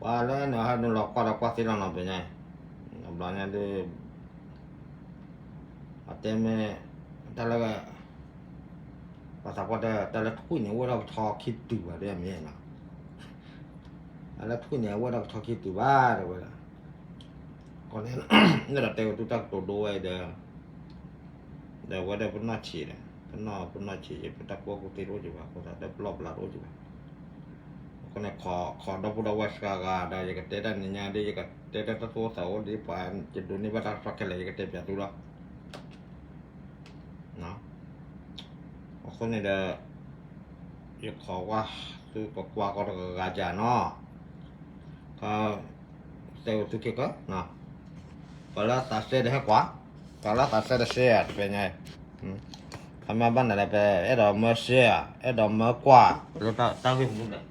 ပှၤလၢနဟဲနုာ်လီၤကွၢ်ဒီးကွၢ်သ့လီၤနီၤ ပညါ, ဘျီညါဒုး အတဲမ့ၢ် တၢ်လၢ ပှၤသးပှၢ်တဲ တၢ်လၢထွံၣ်န့ၣ် အဝဲဒၣ်ကထီခံတုၤဘၣ် တဲမ့ၢ်နီၤ, တၢ်လၢထွံၣ်န့ၣ် အဝဲဒၣ်ကထီခံတုၤဘၣ် တဲဝဲဒၣ်, အဃိန့ၣ်ဒီးတဲဝဲသုတၢ်ကတိၤဒိဝဲအံၤဒီး ဒီးအဝဲဒၣ်ပနီၢ်ဆံးဒီး ပနီၢ်ပနီၢ်ဆံးယံၤ ပတၢ်ကူၣ်ဘၣ်ကူၣ်သ့တအိၣ်က့ၤဘၣ် အဃိသတးဒီးပလီၢ်ပလၤတအိၣ်က့ၤဘၣ်. အဃိန့ၣ် ခိးဒီပုၢ်ဒီဝဲၢ်စှၤဂၤဒီး ယကတဲတၢ်နံၤညါဒ် ယကတဲတၢ်သူၣ်အိၣ်သးအိၣ်ဒ် ပှၤယဒိးန့ၢ်ဘၣ်တၢ်ကစီၣ်ခဲလၢာ် ယကတဲပၠးသုလီၤ. အဃိန့ၣ်ဒီး ယခိးကွၢ်သုကကွၢ်ကီတဂၤဂၤကနီၤ တဲဝဲသုခဲကီ, ပှၤလၢအသးစဲဒီးဟဲကွၢ်, ပှၤလၢအသးစဲဒီး share တပဲညါ, ခီမ့ၢ်ဘၣ်နၤဒီး ပအဲၣ်ဒိးမၢ share အဲၣ်ဒိးမၢကွၢ် လၢတၢ်ဂ့ၢ်မနုၤလဲၣ်.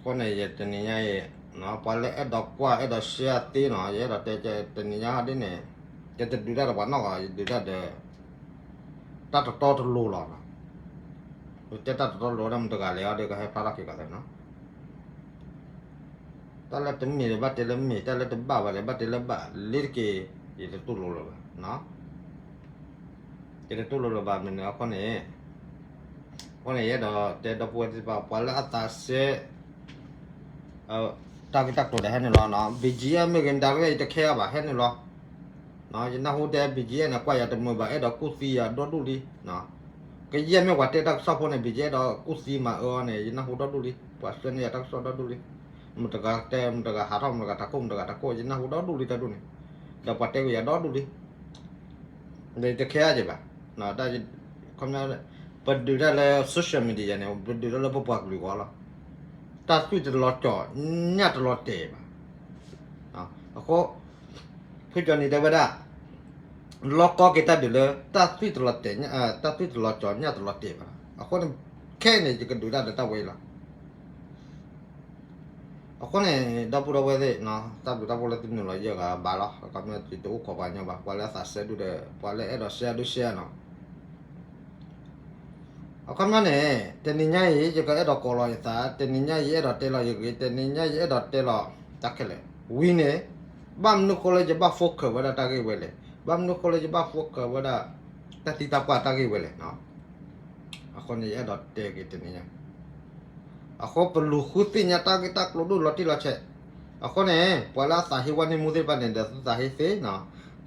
အဃိန့ၣ် ယတနံၤညါအံၤ ပှၤလၢအဲၣ်ဒိးကွၢ်အဲၣ်ဒိး share သ့နီၤ ယအဲၣ်ဒိးတဲ တနံၤညါဒ်န့ၣ် ယတဒုးတၢ်ဒီးပှၤနီၢ်ဂၤ ယဒုးတၢ်ဒီး တၢ်တတီတလိၤလီၤ. ယတဲတၢ်တတီတလိၤဒ်မတၤတဂၤလဲၣ်အီၤဒီး ကဟဲဖျါထီၣ်က့ၤကသးနီၤ. တၢ်လၢတမ့ၢ်ဒီးဘၣ်တဲလၢမ့ၢ်, တၢ်လၢတဘၣ်ဘၣ်ဒီးဘၣ်တဲလၢဘၣ်, လ့ၤတက့ၤ ယတတူၢ်လိာ်လၢၤဘၣ်. ယတတူၢ်လိာ်လၢၤဘၣ်မနုၤအဃိန့ၣ်, အဃိန့ၣ် ယအဲၣ်ဒိးတဲဒီပုၢ်ဝဲၢ်သ့ၣ်တဖၣ် ပှၤလၢအသးစဲ တၢ်ဂ့ၢ်တၢ်ကျိၤဒီးဟဲနုာ်လီၤနီၤ, B G M မ့ၢ်ဂ့ၤ မတၤတဂ့ၤ ယတခဲအါဘၣ် ဟဲနုာ်လီၤ. ယနၢ်ဟူတဲ B G M န့ၣ် ကွၢ်ယၤတမုာ်ဘၣ် အဲၣ်ဒိးကူၣ်သံယၤဒီဒူၣ်လံ. ကယဲၢ်မ့ၢ်ပှၤတဲတၢ်ကစီၣ်ဖိန့ၣ် B G M အဲၣ်ဒိးကူၣ်သံမၤအၢအီၤန့ၣ် ယနၢ်ဟူဒီဒူၣ်လံ. ပှၤဆှၢန့ၢ်ယၤတၢ်ကစီၣ်ဒီဒူၣ်လံ. မတဂၤတဲ မတဂၤဟးထီၣ် မတဂၤတၢ်ကိၢ် မတဂၤတၢ်ကိၢ် ယနၢ်ဟူဒီဒူၣ်လံတၢ်ဒူၣ်န့ၣ်, ဒီးပှၤတဲက့ၤယၤဒီဒူၣ်လံ. ဒီးယတခဲအါက့ၤဘၣ်. ပဒုးတၢ်လၢ social media န့ၣ် ပဒုးတၢ်လၢပပှၤကလုာ်အဂီၢ်လီၤ. တၢ်သွံၣ်တလီၤကၠီၤ ညၣ်တလီၤတဲာ်ဘၣ်. အဃိ ဖုကၠီနံၤတဲဝဲဒၣ် လီၤကီက့ၤတၢ်ဒုးလၢ တၢ်သွံၣ်တလီၤတဲာ် တၢ်သွံၣ်တလီၤကၠီၤ ညၣ်တလီၤတဲာ်ဘၣ်. အဃိန့ၣ် ခဲအံၤန့ၣ် ယကဒုးတၢ်ဒီးတၢ်ဝဲအံၤလီၤ. အဃိန့ၣ် ဒီပုၢ်ဒီဝဲၢ်သ့ၣ် တၢ်ဘျုးတၢ်ဖှိၣ်လၢသုနုာ်လီၤယဲၢ်ဂၤဘၣ်လီၤ. ခီမ့ၢ်သုတအိၣ်ခိးပှၤကညီဘၣ်, ပှၤလၢအသးစဲဒူၣ်ဒီး ပှၤလၢအဲၣ်ဒိး share ဒုး share နီၤ. အခီပညီန့ၣ် တနံၤညါအံၤ ယကအဲၣ်ဒိးကိးလီၤယသး, တနံၤညါအံၤ ယအဲၣ်ဒိးတဲလီၤယဂ့ၢ်, တနံၤညါအံၤ ယအဲၣ်ဒိးတဲလီၤတၢ်ခဲလၢာ် ဝံၤန့ၣ် ဘၣ်မနုၤဃိလၢယဘၣ် focus ဝဲဒၣ်တၢ်ဂ့ၢ်ဝဲလဲၣ်, ဘၣ်မနုၤဃိလၢယဘၣ် focus ဝဲဒၣ် တၢ်သံတၢ်ပှၢ်တၢ်ဂ့ၢ်ဝဲလဲၣ်. အဃိန့ၣ် ယအဲၣ်ဒိးတဲက့ၤတနံၤညါ အဃိပလူၤဃုသ့ၣ်ညါတၢ်ဂ့ၢ်တၢ်ကျိၤဒိၣ်လီၤတံၢ်လီၤဆဲး. အဃိန့ၣ် ပှၤလၢအသးဟ့ဝဲန့ၢ်မူသ့ၣ်တဖၣ်န့ၣ်ဒီး သုသးဟ့သ့နီၤ,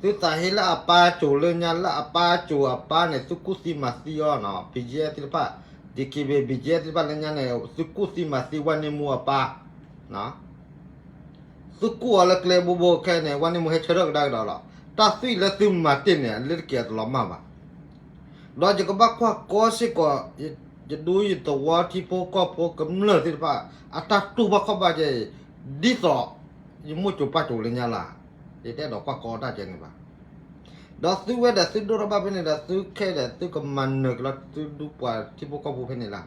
သုသးဟ့လၢအပၢ်ကိၤလၢညါ လၢအပၢ်ကိၤအပၢ်န့ၣ် သုကူၣ်သံမၤသံအီၤနီၤ, BGF သ့ၣ်တဖၣ်, DKBA BGF သ့ၣ်တဖၣ်လၢညါန့ၣ် သုကူၣ်သံမၤသံဝဲန့ၢ်မူအပၢ် သုကူၣ်အီၤလၢကျဲဘိဘိခဲအံၤန့ၣ် ဝဲန့ၢ်မူဟဲဆၢထၢၣ်ကဒါကဒီးလီၤ. တၢ်သွံၣ်လၢသုမၤတ့ၢ်န့ၣ် အလ့ၤတက့ၤအတလီၤမၢ်ဘၣ်. ဒီးယကဘၣ်ကွၢ်ကီစ့ၢ်ကီး ယဒူယသဝီထံဖိကီၢ်ဖိကမျၢၢ်သ့ၣ်တဖၣ် အတၢ်တူၢ်ဘၣ်ခီၣ်ဘၣ်ကဲအံၤ ဒ်သိး ယမိၢ်ကိၤပၢ်ကိၤလၢညါလၢ်, ယတအဲၣ်ဒိးကွၢ်ကီတၢ်ကဲန့ၣ်ဘၣ်. ဒီးသုဝဲဒီးသုဒိၣ်ထီၣ်ဘၣ်ဖဲန့ၣ်ဒီး သုခဲဒီးသုကမၤနၢၤက့ၤလီၤ သုဒူပှၤထံဖိကီၢ်ဖိဖဲန့ၣ်လၢ်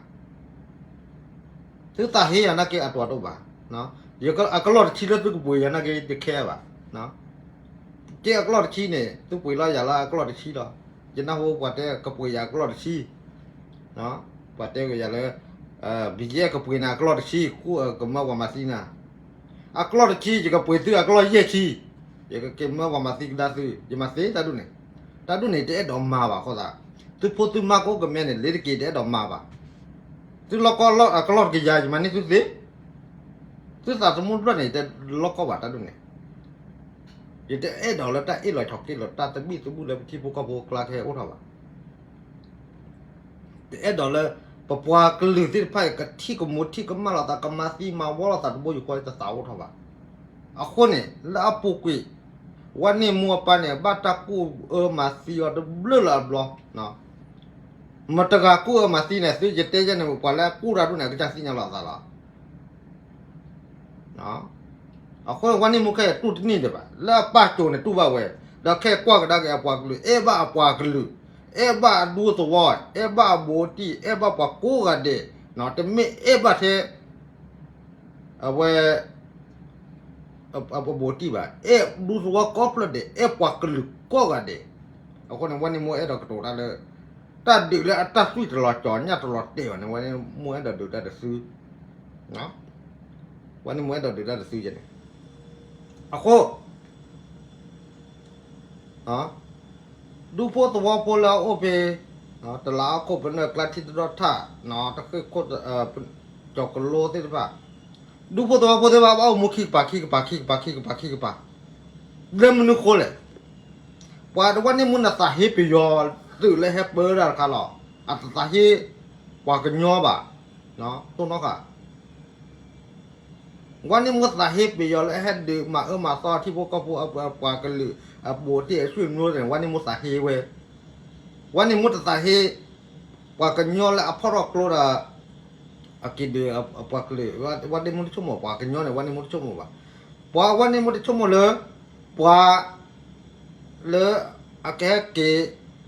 သုသးဟ့ယၤနာ်က့အတအိၣ်ဘၣ်. အကလီၢ်တဆံလၢသုကပှ့ၤယၤနာ်က့ ယတခဲဘၣ်. ကဲအကလီၢ်တဆံန့ၣ် သုပှ့ၤလီၤယၤလၢအကလီၢ်တဆံလီၤ. ယနၢ်ဟူပှၤတဲကပှ့ၤယၤအကလီၢ်တဆံ, ပှၤတဲက့ၤယၤလၢ BGF ကပှ့ၤနၤအကလီၢ်တဆံ ဃိကမၢပှၤမၤသံနၤ, အကလီၢ်တဆံ ယကပှ့ၤသုအကလီၢ်ယဲၢ်ဆံ, ယကက့ၤမၢပှၤမၤသံကဒါသု, ယမၤသ့တၢ်ဒ်န့ၣ်, တၢ်ဒ်န့ၣ် တအဲၣ်ဒိးမၤဘၣ်အဃိသတး, သုဖိသုမါကအိၣ်ကမၢန့ၣ် လ့ၤတက့ၤတအဲၣ်ဒိးမၤဘၣ်. သုလီၢ်ကီအကလီၢ်တကယၤ ယမၤန့ၢ်သုသ့, သုသးသမူတဖျၢၣ်န့ၣ် တလီၢ်ကီဘၣ်တၢ်ဒ်န့ၣ်, ယတအဲၣ်ဒိးလၢတၢ်အ့ၣ်လိာ်ဆိးက့လိာ် တၢ်သဘံၣ်သဘုၣ်လၢပထံဖိကီၢ်ဖိအကျါခဲအံၤအိၣ်ထီၣ်ဘၣ်. တအဲၣ်ဒိးလၢ ပပှၤကလုာ်သ့ၣ်တဖၣ်အံၤ ကထံၣ်ကမူးထံၣ်ကမၣ်လိာ်သး ကမၤသံမၤဝီလိာ်သးတဘိယူၢ်ဃီ တသးအိၣ်ထီၣ်ဘၣ်. အဃိန့ၣ် လၢအပူၤကွံာ် ဝဲန့ၢ်မူအပၢ်န့ၣ် ဘၣ်တၢ်ကူၣ်အၢမၤသံအီၤတဘျုးလၢအဘျီ, မတဂၤကူၣ်အၢမၤသံန့ၣ် သုယတဲယဲန့ၣ် ပှၤလၢအကူၣ်တၢ်ဒ်န့ၣ် အကစၢ်သ့ၣ်ညါလိာ်အသးလီၤ. အဃိန့ၣ် ဝဲန့ၢ်မူခဲအံၤတူၢ်တန့ၢ်ဒံးဘၣ်, လၢအပၢ်ကိၤန့ၣ်တူၢ်ဘၣ်ဝဲ, ဒီးခဲကွၢ်ကဒါက့ၤအပှၤကလုာ် အဲၣ်ဘၣ်အပှၤကလုာ်, အဲၣ်ဘၣ်အဒူသဝီ, အဲၣ်ဘၣ်အဘူးအတံၢ်, အဲၣ်ဘၣ်ပှၤကိးဂၤဒဲး, တမ့ၢ်အဲၣ်ဘၣ်ထဲ အဝဲ အဘူးတံၢ်ဘၣ်, အဲၣ်ဒူသဝီကိးဖျၢၣ်ဒဲး, အဲၣ်ပှၤကလုာ်ကိးဂၤဒဲး. အဃိန့ၣ် ဝါန့ၢ်မိၢ်အဲၣ်ဒိးကတိၤတၢ်လၢ တၢ်ဒုးလၢအတၢ်သွံၣ်တလီၤကၠီၤ ညၣ်တလီၤတဲာ်ဘၣ်န့ၣ် ဝါန့ၢ်မိၢ်အဲၣ်ဒိးဒုးတၢ်တစု, ဝါန့ၢ်မိၢ်အဲၣ်ဒိးဒုးတၢ်တစုယဲန့ၣ်. အဃိ ဒူဖိသဝီဖိလၢအအိၣ်ဖဲ တလးအခိၣ်ပနၢၢ်ကျါ ထံတဒီထၣ် တဃ့ၢ်ခိၣ် ကၠီၤကလိသ့ၣ်တဖၣ်, ဒူဖိသဝီဖိသ့ၣ်တဖၣ် ဘၣ်အိၣ်မူခံကပၤ ခံကပၤ ခံကပၤ ခံကပၤ ခံကပၤ, လၢမနုၤဃိလဲၣ်. ပှၤဝါန့ၢ်မိၢ်န့ၣ်သးဟ့ပယီၤသုးလၢဟဲပၢတၢ်တခါလီၤ. အတသးဟ့ ပှၤကညီဘၣ်, တိၢ်နီၣ်ဃာ် ဝါန့ၢ်မိၢ်သးဟ့ပယီၤလၢအဟဲဒုးမၤအၢမၤသီထံဖိကီၢ်ဖိအပှၤကလုာ် အဘူးတံၢ်အဆွေမျိုးန့ၣ် ဝါန့ၢ်မိၢ်သးဟ့ဝဲ, ဝါန့ၢ်မိၢ်တသးဟ့ ပှၤကညီလၢအဖီၣ်ထီၣ်ကျိဒီး အက့ၤဒုးအပှၤကလုာ်, ဝါန့ၢ်မိၢ်တဆိကမိၣ် ပှၤကညီန့ၣ် ဝါန့ၢ်မိၢ်တဆိကမိၣ်ဘၣ်. ပှၤဝါန့ၢ်မိၢ်တဆိကမိၣ်လၢ ပှၤ လၢအကဟဲက့ၤ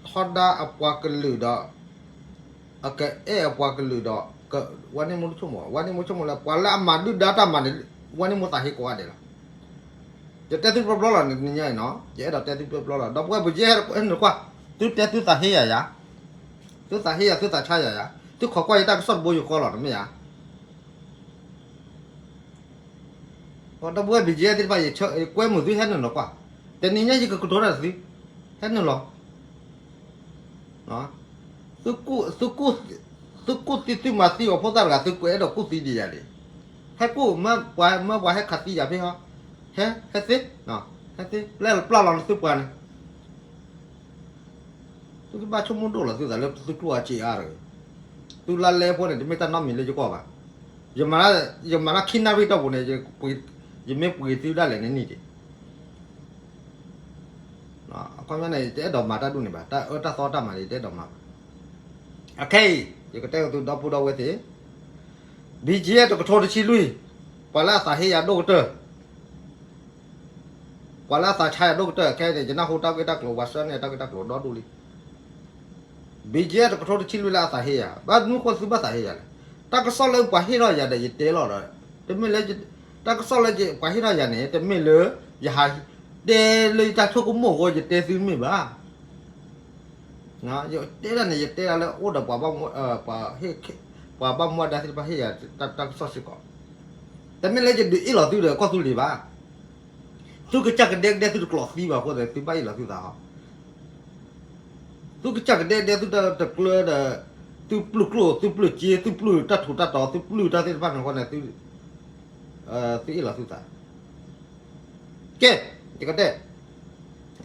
ထီဒါအပှၤကလုာ်ဒီး အကအဲၣ်အပှၤကလုာ်ဒီး ဝါန့ၢ်မိၢ်တဆိကမိၣ်, ဝါန့ၢ်မိၢ်ဆိကမိၣ်လၢ ပှၤလၢအမၤဒုၣ်ဒါတၢ်မၤန့ၣ် ဝါန့ၢ်မိၢ်သးဟ့ကိးဂၤဒဲးလီၤ. ယတဲသုတဘျီဘျီလီၤန့ၣ် တနံၤညါအံၤနီၤ ယအဲၣ်ဒိးတဲသုတဘျီဘျီလီၤ. ဒီပုၢ်ဝဲၢ် ပယဲၢ်ဟဲတကွၢ် သုတဲသုသးဟ့ယၤယၤ, သုသးဟ့ယၤ သုသးဆါယၤယၤ, သုခိးကွၢ်ယတၢ်ကစီၣ်တဘိယူၢ်ဃီလီၤ တမ့ၢ်ဧါ. ဒီပုၢ်ဝဲၢ် ဘံၣ်ကဲသ့ၣ်တဖၣ် ယကွဲမုာ်သုဟဲနုာ်လီၤကွၢ်, တနံၤညါယကကတိၤတၢ်သု, ဟဲနုာ်လီၤ. သုကူၣ်သံသုမၤသံအီၤဖိသၣ်တဂၤ သုကွဲးအဲၣ်ဒိးကူၣ်သံဒံးယၤလံ. ဟဲကူၣ် မၢပှၤဟဲခးသံယၤဖဲဟီ, ဟဲသ့, ဟဲသ့, ပျဲလီၤပျဲလီၤနသုပှၤန့ၣ် သုကဘၣ်ဆိကမိၣ်ဒိၣ်လီၤသုသးလၢသုကျိၣ်အစ့အါတဂ့ၤ. သုလါလဲဖိန့ၣ် တမ့ၢ်တၢ်နီတမံၤလၢယကွၢ်ဘၣ်. ယမၤတၢ်ခံနၣ်ရံၣ်တီၢ်ပူၤန့ၣ် ယမ့ၢ်ပှ့ၤသုဒၣ်လဲာ်န့ၣ်နံၣ်တ့ၢ်. အခီပညီန့ၣ် ယတအဲၣ်ဒိးမၤတၢ်ဒ်န့ၣ်ဘၣ်, တၢ်အၢတၢ်သီတၢ်မၤန့ၣ် ယတအဲၣ်ဒိးမၤဘၣ်. အခဲအံၤ ယကတဲက့ၤသုဒီပုၢ်ဒီဝဲၢ်သ့ၣ်, ဘံၣ်ကဲတကထိတဆံလွံၢ်, ပှၤလၢအသးဟ့ယၤဒိၣ်ကတၢၢ် ပှၤလၢအသးဆါယၤဒိၣ်ကတၢၢ် ခဲအံၤန့ၣ် ယနၢ်ဟူတၢ်ဂ့ၢ်တၢ်ကျိၤ ပှၤဆှၢန့ၢ်တၢ်ဂ့ၢ်တၢ်ကျိၤဒီဒူၣ်လံ. ဘံၣ်ကဲတကထိတဆံလွံၢ်လၢအသးဟ့ယၤ, ဘၣ်မနုၤဃိသုဘၣ်သးဟ့ယၤလဲၣ်. တၢ်ကစီၣ်လၢပှၤဟ့ၣ်ထီၣ်ယၤဒီးယတဲလီၤဒီး, တမ့ၢ်လၢ တၢ်ကစီၣ်လၢပှၤဟ့ၣ်ထီၣ်ယၤန့ၣ် တမ့ၢ်လၢ ယဟးတဲလၢယတၢ်ဆိကမိၣ်အဃိ ယတဲသုတမ့ၢ်ဘၣ်. ယတဲဒၣ်န့ၣ် ယတဲဒၣ်လၢအိၣ်ဒီးပှၤ ပှၤဘၣ်မူဘၣ်ဒါသ့ၣ်တဖၣ်ဟ့ၣ်ယၤတၢ်ကစီၣ်စ့ၢ်ကီး, တမ့ၢ်လၢယဒုးအ့ၣ်လီၤသုဒီးကီၢ်သူလ့ၤဘၣ်. သုကစၢ်ကဒဲကဒဲသုတကျိးသံဘၣ်အဃိသတး သုဘၣ်အ့ၣ်လီၤသုသးဟီ, သုကစၢ်ကဒဲကဒဲသုတကျၢဒီး သုပျုၢ်ကျိၣ် သုပျုၢ်စ့ သုပျုၢ်တၢ်ထူးတၢ်တီၤ သုပျုၢ်တၢ်သ့ၣ်တဖၣ်န့ၣ်အဃိန့ၣ် သုအ့ၣ်လီၤသုသး. ကဲ, ယကတဲ,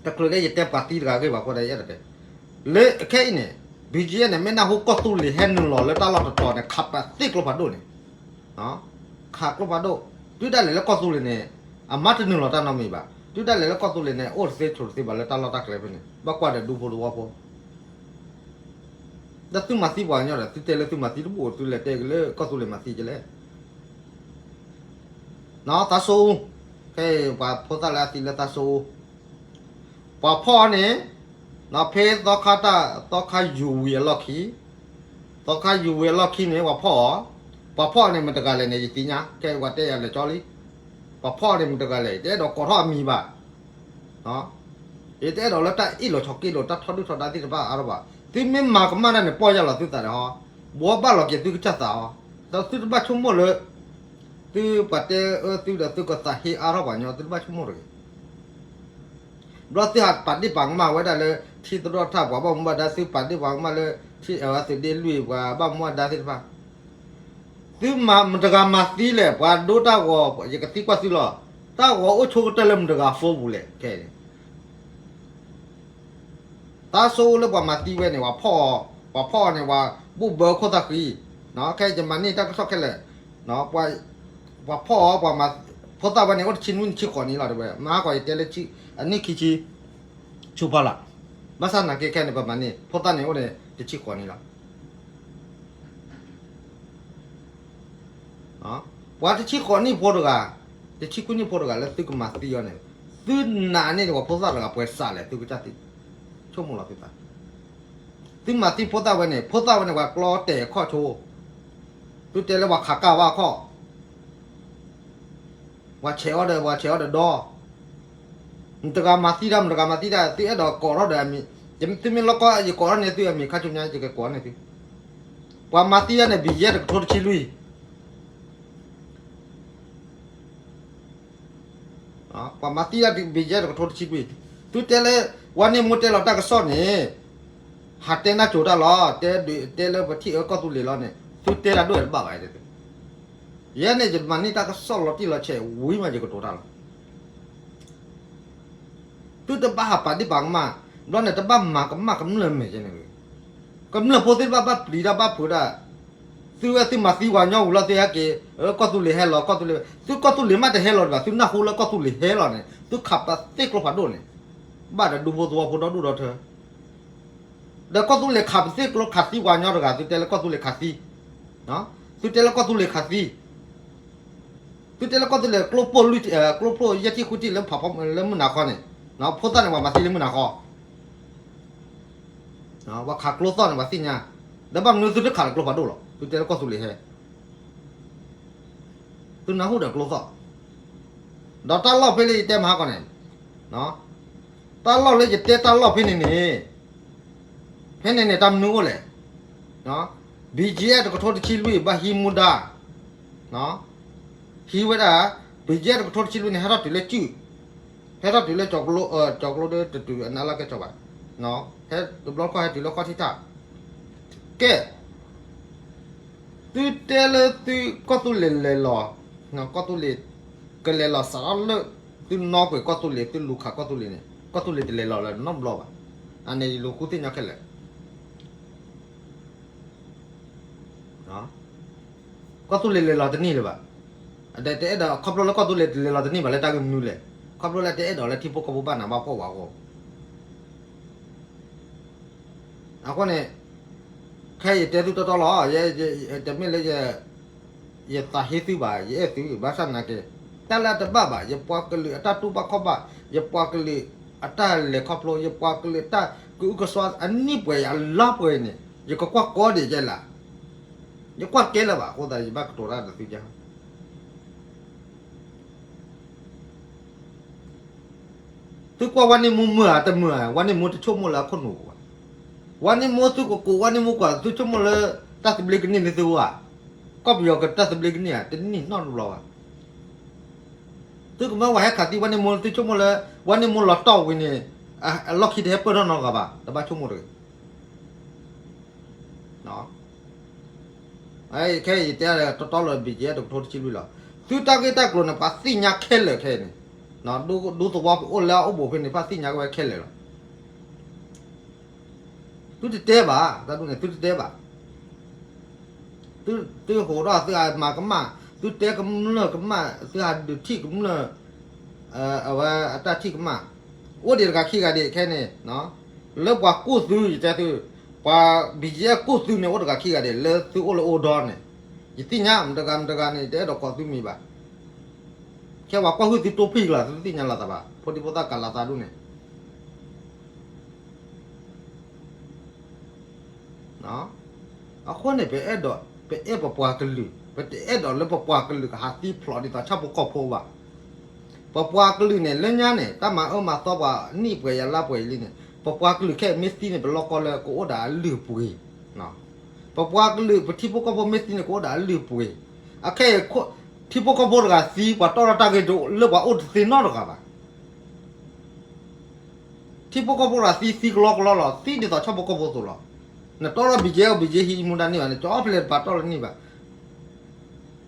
တချုးလၢယတဲပှၤသံတဂၤအဂ့ၢ်ဘၣ်အဃိဒီး ယအဲၣ်ဒိးတဲ, လၢခဲအံၤန့ၣ် ဘံၣ်ကဲန့ၣ် မ့ၢ်နၢ်ဟူကီၢ်သူလ့ၤဟဲနုာ်လီၤလၢတၢ်လီၢ်တတီၤန့ၣ် ခးပသ့ကျိဖးဒိၣ်န့ၣ်, ခးကျိဖးဒိၣ်, တုၤဒၣ်လဲာ်လၢကီၢ်သူလ့ၤန့ၣ် အမၤတနုာ်လီၤတၢ်နီတမံၤဘၣ်. တုၤဒၣ်လဲာ်လၢကီၢ်သူလ့ၤန့ၣ် အိၣ်တသ့ဆိးတသ့ဘၣ်လၢတၢ်လီၢ်တၢ်ကျဲဖဲန့ၣ် ဘၣ်ကွၢ်ဒီးဒူဖိသဝီဖိ ဒီးသုမၤသံပှၤကညီဒီး သုတဲလၢသုမၤသံတဘူၣ် သုလဲၤတဲက့ၤလၢကီၢ်သူလ့ၤမၤသံကလဲၣ်. သးစိအူ, ခဲအံၤပှၤဖိသၣ်လၢအသံလၢသးစိအူ, ပှၤဖီၣ်အီၤန့ၣ် ဖဲသီခါတၢ် သီခါယူၤဝံၤအလီၢ်ခံ, သီခါယူၤဝံၤအလီၢ်ခံန့ၣ် ပှၤဖီၣ်အီၤ, ပှၤဖီၣ်အီၤန့ၣ်မတၤတဂၤလဲၣ်န့ၣ် ယသ့ၣ်ညါ, ခဲအံၤပှၤတဲယၤလၢာ်ကၠီလံ, ပှၤဖီၣ်အီၤန့ၣ်မတၤတဂၤလဲၣ် ယတအဲၣ်ဒိးကိးထီၣ်အမံၤဘၣ်. ယတအဲၣ်ဒိးလၢတၢ်အ့ၣ်လိာ်ဆိးက့လိာ် တၢ်ထီဒုၣ်ထီဒါသ့ၣ်တဖၣ်အါထီၣ်ဘၣ်. သုမ့ၢ်မၤကမၣ်တၢ်န့ၣ် ပီၢ်ယၢ်လီၤသုသးဒီးဟီ, ဘှီဘၣ်လီၤက့ၤသုကစၢ်သးဟီ, ဒီးသုတဘၣ်ဆိကမိၣ်လၢ သုပှၤတဲအၢသုဒီးသုကသးဟ့အါထီၣ်ပှၤကညီ သုတဘၣ်ဆိကမိၣ်တဂ့ၤ. ဘျီသုဟးပာ်ဒ့ၣ်ပာ်ကမၣ်ဝဲဒၣ်လၢ ထံသရီၣ်ထၣ်ပှၤဘၣ်မူဘၣ်ဒါ သုပာ်ဒ့ၣ်ပာ်ကမၣ်လၢ ထံသုးဒ့လွံၢ်ပှၤဘၣ်မူဘၣ်ဒါသ့ၣ်တဖၣ် သုမတၤတဂၤမၤသံလဲၣ် ပှၤဒိတၢ်ဂီၤ ယကသံကွၢ်သုလီၤ. တၢ်ဂီၤအိၣ်ဆိကတၢၢ်လၢမတၤတဂၤ phone ပူၤလဲၣ် ခဲအံၤန့ၣ် သးစိအူလၢပှၤမၤသံဝဲန့ၣ် ပှၤဖီၣ်အီၤ, ပှၤဖီၣ်အီၤန့ၣ် ပှၤဘိၣ်ဘၢခိၣ်သၣ်ဃံ, ခဲအံၤယမၤန့ၢ်တၢ်ကစီၣ်ခဲလၢာ်, ပှၤဖီၣ်အီၤ ပှၤမၤ, ဖိသၣ်ဝဲန့ၣ် အိၣ်တဆံနွံဆံဃိးနံၣ်လီၤတဲဝဲ, မၤဟးဂီၤယတဲလၢ အနံၣ်ခံဆံ ဆူဖီလာ်, ဘၣ်ဆၣ်နာ်က့ခဲန့ၣ် ပမၤန့ၢ် ဖိသၣ်န့ၣ်အိၣ်န့ၣ် တဆံဃိးနံၣ်လီၤ. ပှၤတဆံဃိးနံၣ်ဖိတဂၤ, တဆံခွံနံၣ်ဖိတဂၤလၢသုကမၤသံအီၤန့ၣ်, သုနာ်န့ၢ်န့ၣ် ပှၤဖိသၣ်တဂၤပှဲၤစးလဲၣ် သုကစၢ်သံ, ဆိကမိၣ်လီၤသုသး, သုမၤသံဖိသၣ်ဝဲန့ၣ် ဖိသၣ်ဝဲန့ၣ် ပှၤကျီတဲာ်ခီၣ်ဆိ သုတဲလၢပှၤခးကၢ်ဘၣ်ခီၣ်, ပှၤဆဲးအီၤဒီး ပှၤဆဲးအီၤဒီးဒီ, မတဂၤမၤသံတၢ် မတဂၤမၤသံတၢ် သုအဲၣ်ဒိးကိးထီၣ်ဒီးအမံၤ, သုမ့ၢ်လီၢ်ကီၢ် ယကိးထီၣ်န့ၢ်သုအမံၤ ခါဆူညါ ယကကိးန့ၢ်သု, ပှၤမၤသံတၢ်န့ၣ် ဘံၣ်ယဲၢ်တကထိတဆံလွံၢ် ပှၤမၤသံတၢ်ဘံၣ်ယဲၢ်တကထိတဆံလွံၢ်, သုတဲလၢ ဝါန့ၢ်မိၢ်တဲလီၤတၢ်ကစီၣ်န့ၣ်, ဟးတဲနၢ်စိၤတၢ်လီၤ, တဲလၢပထံၣ်အၢကီၢ်သူလ့ၤလီၤန့ၣ် သုတဲတၢ်ဒိၣ်တဘၣ်ဘၣ်တဲ, ယဲန့ၣ်ယမၤန့ၢ်တၢ်ကစီၣ်လီၤတံၢ်လီၤဆဲးဝံၤမးယကတိၤတၢ်လီၤ. သုတဘၣ်ဟးပာ်ဒံးပာ်ကမၣ်, ဘျီန့ၣ် တဘၣ်မၤကမၣ်ကမျၢၢ်မဲာ်ကဲန့ၣ်, ကမျၢၢ်ဖိသ့ၣ်တဖၣ်ဘၣ်ပျံၤတၢ်ဘၣ်ဖုးတၢ်, သုဝဲသုမၤသံပှၤညီဝံၤလီၤသုဟဲက့ၤ, ကီၢ်သူလ့ၤဟဲလီၤ ကီၢ်သူလ့ၤ, သုကီၢ်သူလ့ၤမးတဟဲလီၤဒံးဘၣ် သုနၢ်ဟူလၢကီၢ်သူလ့ၤဟဲလီၤန့ၣ် သုခးပသ့ၣ်ကျိဖးဒိၣ်န့ၣ်, ဘၣ်ဒီးဒူဖိသဝီဖိဒီဒူၣ်ဒီထၢ ဒီးကီၢ်သူလ့ၤခးပသ့ၣ်ကျိခးသံပှၤညီတဂၤ သုတဲလၢကီၢ်သူလ့ၤခးသံ, သုတဲလၢကီၢ်သူလ့ၤခးသံ, သုတဲလၢကီၢ်သူလ့ၤကျိဖျိ ကျိဖျိယဲၢ်ထံၣ်ဃုထံၣ်လၢဖးဖီလၢမုၢ်နၤခီန့ၣ်, ဖိသၣ်န့ၣ်ပှၤမၤသံလၢမုၢ်နၤခီ, ပှၤခးကျိသီၣ်န့ၣ်ပှၤသ့ၣ်ညါ, ဒီးဘၣ်မနုၤသုတခးလၢကျိဖးဒိၣ်လီၤ သုတဲလၢကီၢ်သူလ့ၤဟဲ သုနၢ်ဟူဒီးကျိသီၣ်, ဒီးတၢ်လီၢ်ဖဲလၢယတဲမဟါကီၢ်န့ၣ်, တၢ်လီၢ်လၢယတဲတၢ်လီၢ်ဖဲန့ၣ်န့ၣ်, ဖဲန့ၣ်န့ၣ်တၢ်မနုၤအိၣ်လဲၣ်, ဘံၣ်ကၠံၣ်အဲၣ်တကထိတဆံလွံၢ် ဘၣ်ဟံးမူဒါ, ဟံးဝဲဒၣ်, ဘံၣ်ကၠံၣ်အဲၣ်တကထိတဆံလွံၢ်န့ၣ် ဟဲထီၣ်တုၤလၢကၠူၣ်, ဟဲထီၣ်တုၤလၢကၠီၤကျိ, ကၠီၤကျိဒီးတတုၤအနးလၢကဲကၠီၤဘၣ်, ဟဲတဘျီခီၣ်ဟဲတုၤလၢခီၣ်ထံးတၢ်, ကဲ သုတဲလၢသုကီၢ်သူလ့ၤလဲၤလီၤ, ကီၢ်သူလ့ၤကလဲၤလီၤစးထီၣ်လၢ သုနီၣ်ကွံာ်ကီၢ်သူလ့ၤ သုလူၤခးကီၢ်သူလ့ၤန့ၣ် ကီၢ်သူလ့ၤတလဲၤလီၤလၢနီတဘျီဘၣ်. အန့ၣ်ယလူၤဃုသ့ၣ်ညါခဲလၢာ် ကီၢ်သူလ့ၤလဲၤလီၤတန့ၢ်လၢၤဘၣ်. ဒီးတအဲၣ်ဒိးခီဖျိလၢကီၢ်သူလ့ၤတလဲၤလီၤတန့ၢ်ဘၣ်လၢတၢ်ဂ့ၢ်မနုၤလဲၣ်, ခီဖျိလၢတအဲၣ်ဒိးလၢထံဖိကီၢ်ဖိဘၣ်နးဘၣ်ဖှီၣ်ဝးအဂီၢ် အဃိန့ၣ် ခဲအံၤယတဲသုတီတီလီၤ, တမ့ၢ်လၢ ယသးဟ့သုဘၣ်, ယအဲၣ်သု, ဘၣ်ဆၣ်သနာ်က့ တၢ်လၢအတဘၣ်ဘၣ် ယပှၤကလုာ်အတၢ်တူၢ်ဘၣ်ခီၣ်ဘၣ်, ယပှၤကလုာ်အတၢ်လဲၤခီဖျိ, ယပှၤကလုာ်အတၢ်ကအုကစွါအနံၣ်ပှဲၤအလါပှဲၤန့ၣ် ယကကွၢ်ကီဒံးကဲလၢ်, ယကွၢ်ကဲလၢၤဘၣ်အဃိသတး ယဘၣ်ကတိၤတၢ်ဒီးသုက သုကွၢ်ဝါန့ၢ်မိၢ်မုာ်ဧါတမုာ်ဧါ, ဝါန့ၢ်မိၢ်တဆိကမိၣ်လၢအခိၣ်နူာ်ဘၣ်. ဝါန့ၢ်မိၢ်သုကကိးဝါန့ၢ်မိၢ်ကွၢ် သုဆိကမိၣ်လၢ တၢ်သဘျ့ကန့ၢ်လၢသုအိၣ်ဧါ, ကီၢ်ပယီၤကတၢ်သဘျ့ကန့ၢ်ဧါ, တန့ၢ်နီတဘျီဘၣ်. သုကမၢဝဲဟဲခးသံဝါန့ၢ်မိၢ် သုဆိကမိၣ်လၢ ဝါန့ၢ်မိၢ်လီၤတီၢ်ဝံၤန့ၣ် အလီၢ်ခံတဟဲပၢၢ်ထီၣ်နီတဂၤဘၣ်, တဘၣ်ဆိကမိၣ်တဂ့ၤ. ခဲအံၤယတဲတီတီလၢ ဘံၣ်ကၠံၣ်အဲၣ်တကထိတဆံလွံၢ်လီၤ. သုတၢ်ဂ့ၢ်တၢ်ကျိၤန့ၣ် ပှၤသ့ၣ်ညါခဲလၢာ်ခဲအံၤန့ၣ်, ဒူသဝီအိၣ်လၢအအိၣ်ဘူးဖဲန့ၣ် ပှၤသ့ၣ်ညါကဝဲခဲလၢာ်လီၤ. သုတတဲဘၣ်, တၢ်ဒ်န့ၣ် သုတတဲဘၣ်. သုဟးထီၣ်သုဟးမၤကမၣ်, သုတဲကမျၢၢ်ကမၣ်, သုဟးဒုးထံၣ်ကမျၢၢ် အဝဲအတၢ်ထံၣ်ကမၣ်, အိၣ်ဒံးတဂၤခံဂၤဒံးခဲအံၤန့ၣ်, လၢပှၤကူၣ်သု ယတဲသု, ပှၤ ဘံၣ်ကၠံၣ်အဲၣ် ကူၣ်သုန့ၣ် အိၣ်တဂၤခံဂၤဒံး လၢသုအိၣ်လၢအိၣ်ဒီးန့ၣ်, ယသ့ၣ်ညါ မတဂၤမတဂၤန့ၣ် တအဲၣ်ဒိးကိးသုမံၤဘၣ်. ခဲပှၤကွၢ်ဟုၣ်သုတိဖံၣ်လီၤ သုတသ့ၣ်ညါလီၤသးဘၣ်, ဖိဒံဖိသၣ်ကးလီၤသးဒ်န့ၣ် အဃိန့ၣ် ပအဲၣ်ဒိး ပအဲၣ်ပပှၤကလုာ်, ပတအဲၣ်ဒိးလၢပပှၤကလုာ်ကဟးသံဖျိးဒ်သိးဆၣ်ဖိကီၢ်ဖိဘၣ်. ပပှၤကလုာ်န့ၣ် လၢညါန့ၣ် တၢ်မၤအၢမၤသီပှၤနံၣ်ပှဲၤယၤလါပှဲၤလံန့ၣ် ပပှၤကလုာ်ခဲအံၤမ့ၢ်သံန့ၣ် ပလီၢ်ကီၢ်လၢကအိၣ်ဒီးအလုၢ်အပှ့ၤ, ပပှၤကလုာ် ပထံဖိကီၢ်ဖိမ့ၢ်သံန့ၣ် ကအိၣ်ဒီးအလုၢ်အပှ့ၤ. အခဲအံၤ ထံဖိကီၢ်ဖိတဂၤသံ ပှၤတီၢ်ထီၣ်တၢ်ဂ့ၢ်ဒိၣ်လၢပှၤအိၣ်တသ့နီတဂၤဘၣ်. ထံဖိကီၢ်ဖိတဂၤသံ သံကလီကလီလီၤ, သံဒ်သိးဆၣ်ဖိကီၢ်ဖိအသိးလီၤ. နတီၢ်ထီၣ် ဘံၣ်ကၠံၣ်အဲၣ် ဘံၣ်ကၠံၣ်အဲၣ် ဟံးမူဒါန့ၢ်ဘၣ်န့ၣ် ကၠီဖျဲးတပာ်တီၢ်လၢန့ၢ်ဘၣ်.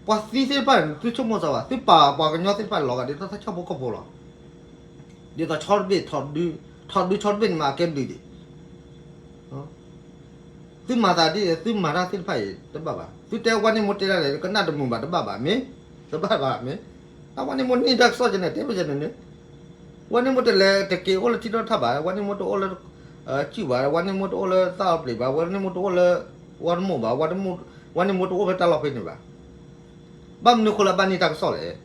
ပှၤသံသ့ၣ်တဖၣ်န့ၣ် သုဆိကမိၣ်စ့ၢ်ဘၣ်, သုပာ်ပှၤကညီသ့ၣ်တဖၣ်လီၤဂာ်ဒ်သိး ဆၣ်ဖိကီၢ်ဖိလီၤ. ဒ်သိးဆီတဘ့ၣ်, ထီၣ်ဒုဆီတဘ့ၣ်န့ၣ် မၤကဲဘျုးဒံး သုမၤသးဒ် သုမၤတၢ်သ့ၣ်တဖၣ်အံၤတဘၣ်ဘၣ်. သုတဲဝါန့ၢ်မိၢ်တဲဒၣ်လဲာ် ကနၣ်တမုာ်ဘၣ်တဘၣ်ဘၣ်မ့ၢ်, တဘၣ်ဘၣ်မ့ၢ်. တၢ်ဝါန့ၢ်မိၢ်န့ၢ်တၢ်ကစီၣ်ကန့ၣ် တဲဝဲကန့ၣ်န့ၣ်, ဝါန့ၢ်မိၢ်တလဲၤတက့ၤအိၣ်လၢထံဒိၣ်ထၣ်ဘၣ်, ဝါန့ၢ်မိၢ်တအိၣ်လၢ စုၣ်ဘၣ်, ဝါန့ၢ်မိၢ်တအိၣ်လၢသၣ်အပျ့ၤဘၣ်, ဝါန့ၢ်မိၢ်တအိၣ်လၢ ဝါတမိၢ်ဘၣ်, ဝါန့ၢ်မိၢ်တအိၣ်ဖဲတၢ်လီၢ်ဖဲန့ၣ်ဘၣ်. ဘၣ်မနုၤဃိလၢဘၣ်န့ၢ်တၢ်ကစီၣ်လဲၣ်.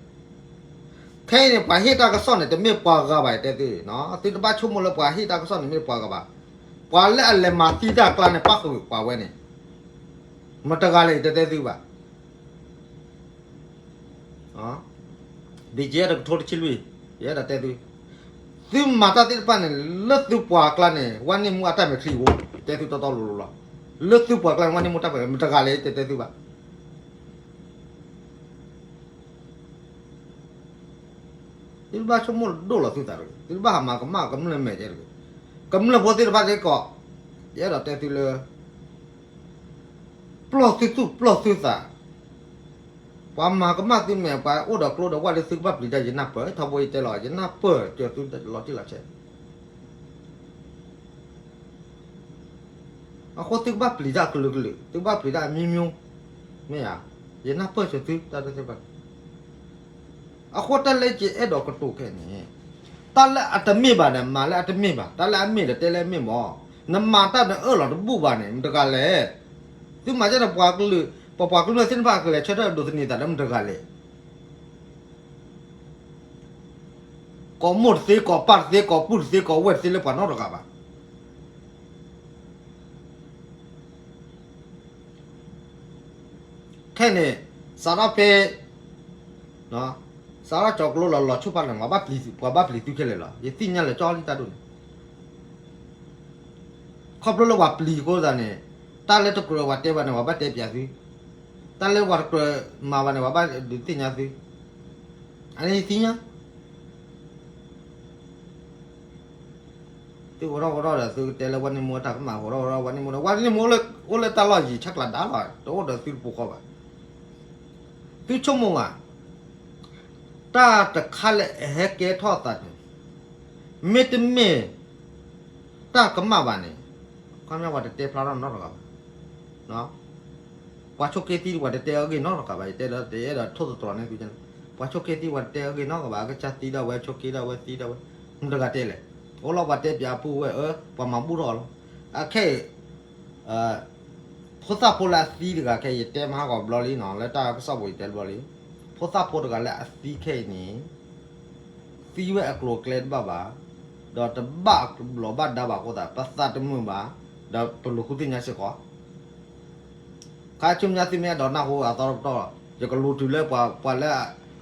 ခဲအံၤန့ၣ် ပှၤဟ့ၣ်တၢ်ကစီၣ်န့ၣ် တမ့ၢ်ပှၤဂၤဘၣ် ယတဲသု, သုတဘၣ်ဆိကမိၣ်လၢပှၤဟ့ၣ်တၢ်ကစီၣ်န့ၣ် မ့ၢ်ပှၤဂၤဘၣ်. ပှၤလၢအလဲၤမၤသံတၢ်အကျါန့ၣ် ပၣ်ဃုာ်ပှၤဝဲန့ၣ်, မတဂၤလဲၣ် ယတတဲသုဘၣ်. ဒ်ကဲတကထိတဆံလွံၢ်, ယအဲၣ်ဒိးတဲသု, သုမၤတၢ်သ့ၣ်တဖၣ်န့ၣ် လၢသုပှၤကျါန့ၣ် ဝါန့ၢ်မူအတၢ်မဲာ်ချံဧိၤ, တဲသုတီတီလိၤလိၤလီၤ. လၢသုပှၤကျါန့ၣ် ဝါန့ၢ်မူတၢ်မဲာ်ချံ မတၤတဂၤလဲၣ် တဲတဲသုဘၣ်. သုတဘၣ်ဆိကမိၣ်ဒိၣ်လီၤသုသးတဂ့ၤ, သုတဘၣ်ဟးမၤကမၣ်ကမျၢၢ်မဲာ်တဲတဂ့ၤ. ကမျၢၢ်ဖိသ့ၣ်တဖၣ်စ့ၢ်ကီး, ယအဲၣ်ဒိးတဲသုလၢ ပျီၢ်သုသူၣ်ပျီၢ်သုသး, ပှၤမၤကမၣ်သုမဲာ် ပှၤအိၣ်ဒီးကျိဒီးဝၣ်လၢသုကဘၣ်ပျံၤတၢ် ယနၢ်ပၢၢ်, ထီဘိယတဲလီၤ ယနၢ်ပၢၢ်စၢၤသုလီၤတံၢ်လီၤဆဲး အဃိသုကဘၣ်ပျံၤတၢ်ကလုာ်ကလုာ်, သုကဘၣ်ပျံၤတၢ်အမျိုးမျိုး, မ့ၢ်ဧါ, ယနၢ်ပၢၢ်စၢၤသုတၢ်သ့ၣ်တဖၣ်. အဃိတၢ်လၢယအဲၣ်ဒိးကတိၤခဲအံၤန့ၣ်, တၢ်လၢအတမ့ၢ်ဘၣ်န့ၣ် မၤလၢအတမ့ၢ်ဘၣ်, တၢ်လၢအမ့ၢ်ဒီးတဲလၢအမ့ၢ်မး, နမၤတၢ်နအၢၣ်လီၤတဘူၣ်ဘၣ်န့ၣ် မတၤတဂၤလဲၣ်. သုမၤဒ်န့ၣ် ပှၤကလုာ်, ပပှၤကမျၢၢ်သ့ၣ်တဖၣ်ကလဲၤဆၢထၢၣ်ဒိးသန့ၤသးလၢမတၤတဂၤလဲၣ်. ကိးမိၢ်တသ့, ကိးပၢ်တသ့, ကိးပုၢ်တသ့, ကိးဝဲၢ်တသ့လၢပှၤနီတဂၤဘၣ်. ခဲန့ၣ်, စးထီၣ်ဖဲ, စးထီၣ်ကၠီၤကျိလီၤလီၤဆိၣ်ဖးန့ၣ် ပှၤဘၣ်ပျံၤသုခဲလၢာ်လီၤ. ယသ့ၣ်ညါလၢာ်ကၠီလံတၢ်ဒိၣ်န့ၣ် ခီဖျိလၢပှၤပျံၤအဃိသတးန့ၣ်, တၢ်လၢတကြၢးပှၤတဲဘၣ်န့ၣ် ပှၤဘၣ်တဲပၠးသု, တၢ်လၢပှၤတကြၢးမၤဘၣ်န့ၣ် ပှၤဘၣ်ဒုးသ့ၣ်ညါသု, အန့ၣ်ယသ့ၣ်ညါ. သုကရၢကရိဒီး သုကတဲလၢဝါန့ၢ်မူအတၢ်ကမၣ် ကရၢကရိ ဝါန့ၢ်မူဒီး ဝါန့ၢ်မူအိၣ်လၢတၢ်လီၢ်ယံၤဆဲးကျိးဒါလီၤ, တအိၣ်ဒီးသုတပူၤဃီဘၣ်. သုဆိကမိၣ်ဘၣ်, တၢ်တခါလၢအဟဲကဲထီၣ်သးန့ၣ်, မ့တမ့ၢ်တၢ်ကမၣ်ဘၣ်န့ၣ်, ခီပညီပှၤတတဲဖျါထီၣ်နီတဂၤဘၣ်. ပှၤဆိက့သံ ပှၤတတဲအဂ့ၢ်နီတဂၤဘၣ်. ယတဲလၢ ယအဲၣ်ဒိးထိၣ်သတြီၤန့ၢ်သု, ပှၤဆိက့သံ ပှၤတတဲအဂ့ၢ်နီတဂၤဘၣ်. အကစၢ်သံဒၣ်ဝဲ ဆိက့ဒၣ်ဝဲ သံဒၣ်ဝဲ, မတၤတဂၤတဲလဲၣ်. အိၣ်လီၤပှၤတဲပၠးပုၢ်ဝဲၢ်ဧၢ, ပှၤမၤဘူၣ်ထီၣ်အီၤလီၤ. အခဲအံၤ ဖိသၣ်ဖိလၢအသံတဂၤခဲအံၤ ယတဲမဟါဂီၤဘျီလံနီၤ, လၢတၢ်ကစီၣ်ပူၤယတဲဘျီလံ. ဖိသၣ်ဖိတဂၤလၢအသံခဲအံၤန့ၣ်, သံဝဲအကျိၤအကျဲတဘၣ်ဘၣ်, ဒီးတဘၣ်ဘျီးဘၣ်ဒါဘၣ်အဃိသတး ပသးတမုာ်ဘၣ်, ဒီးပလူၤဃုသ့ၣ်ညါစ့ၢ်ကီး. ခါဆူညါသုမ့ၢ်အဲၣ်ဒိးနၢ်ဟူအသီတပတီၢ်, ယကလူၤတုၤလၢပှၤ, ပှၤလၢ